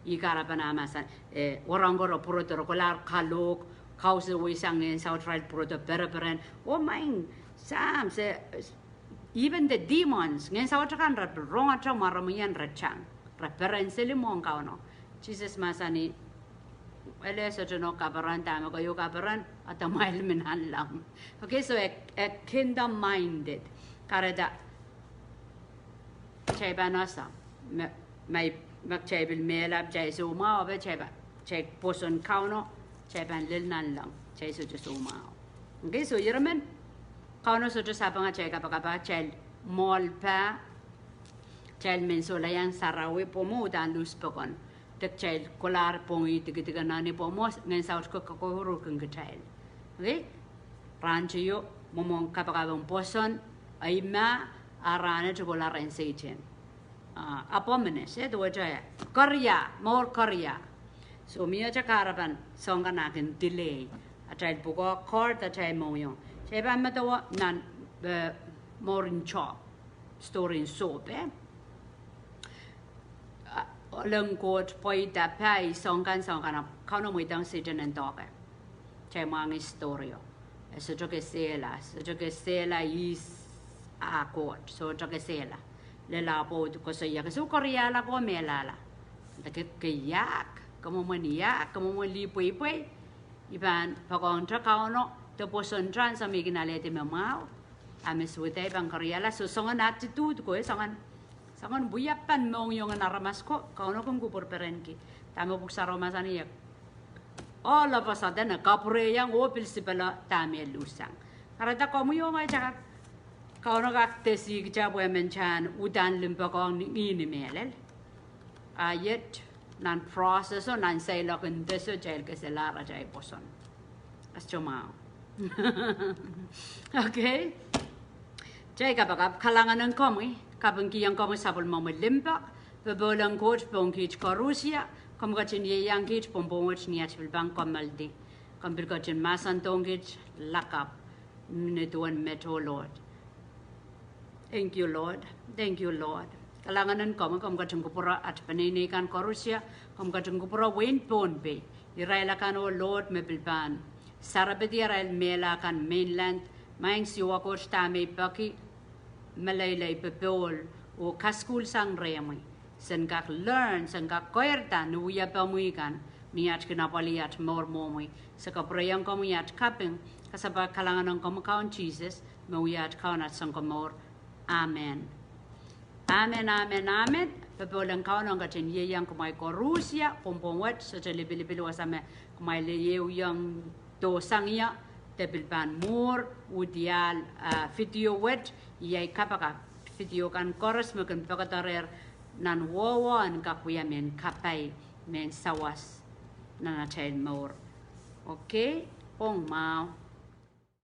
Ih kahrepen ah mahsanih, eh, wahnpoaron pwurodo, re kolahr kalohk, kausawei sang ngehn saut, irail pwurodo pereperen. Oh maing, Sam, se, even the demons, ngehn saut akan re pil rongete mwaremwi en re tang, re peren seli mwohn Kauno. Sises mahsanih, ele sohte nohk kaperen, dahme keieu kaperen, adamwail mi nanleng. Okay, so e, e kingdom minded. Kahrehda kitail pahn ese me, me, me kitail pil mehla, kitail soumwahu, pwe kitail pahn, kitail pwoson Kauno, kitail pahn lel nanleng, kitail sohte soumwahu. Okay, so irail men, Kauno sohte sapeng atail kapakap, kitail mwoahl pah, kitail men solahr iang sarawi pwe mwo udahn luhs pokon. De kitail kolahr pwongih dikedik en nani pwe mwo ngehn saut ko, ko, kokohrohrki kitail. Okay? Rahn teio, mwomwen kapakap en pwoson, eimah, a rahnwet kola rehn Sehdan. Ah, abomination, eh, duwehte, koaria, mour koaria. So, mie ata kahrepen soahng kan ah kin delay atail pwukoa, koaros atail mohngiong. Kitail pahn medewe nan, eh, mouren Sohp, story en Sohp, eh? Ah, ohl en Koht pweida pai soahng kan, soahng kan, ahpw Kauno mweidohng Sehdan en doake. Kitail mwahngih story o. E sohte kesehla, sohte kesehla ihs ah Koht, sohte kesehla. Lel ah pwoud koasoia, ke sou koariala ko mehlala. De ke, ke iahk, ke mwomwen iahk, ke mwomwen lih pweipwei. I pahn poakohngte Kauno, de pwoson rahn sang me I kin alehdi me mwahu. A me suwed I pahn koariala, so soangen attitude ko, eh, soangen, soangen wiepen mohngiong en aramas ko, Kauno kin kupwur perenki. Dahme Pwuhk Sarawi mahsanih, all of a sudden, e kapwurehiong oh pil sipala dahme luhssang. Kahrehda komwi oh ngehi kitail kak, Kauno kak dehsih kitail pwe men kitail udahn limpoakohng ni, ni mehlel. A iet, nan process o, nan seiloak en dehse, kitail keselahr atail pwoson. As tomorrow. Okay? Kitail kapakap, kalahngan en komwi, kapingkihong komwi sapwellimomwi limpoak, popohl en Koht pohn kiht koarusie, komw ketin ieiang kiht pwongpwong wet ni at pil pahn kommoaldi. Komw pil ketin mahsandohng kiht lakapw, ni duwen met, oh Lord. Thank you, Lord. Thank you, Lord. Kalahngan en komwi, komw ketin kupwure at peneinei kan koarusie, komw ketin kupwure wehin Pohnpei. Irail akan, oh Lord, me pil pahn sarepedi arail mehla kan mainland, maing Siohwa Koht, dahme I peki, meleilei, popohl, oh kasukuhl sang rehmwi. Sen kak learn, sen kak koarada ni wiepenmwi kan, ni at kin apwalih at mour mwohmwi. Se kapwurehiong komwi at kaping, kasapahl, kalahngan en komwi Kaun Sises, me wia at Kaun, at Sounkomour. Amen. Amen, amen, amen. Popohl en Kauno ketin ieiang kumwail koarusie pwongpwong wet, sohte lipilipil wasa me kumwail ieiang dohsang ie, de pil pahn mwuhr, uhdiahl, ah, video wet, iei kapakap, video kan koaros me kin poakodohr nan wehwehn kak wia mehn kapai, mehn sawas nan atail mour. Okay, pwong mwahu.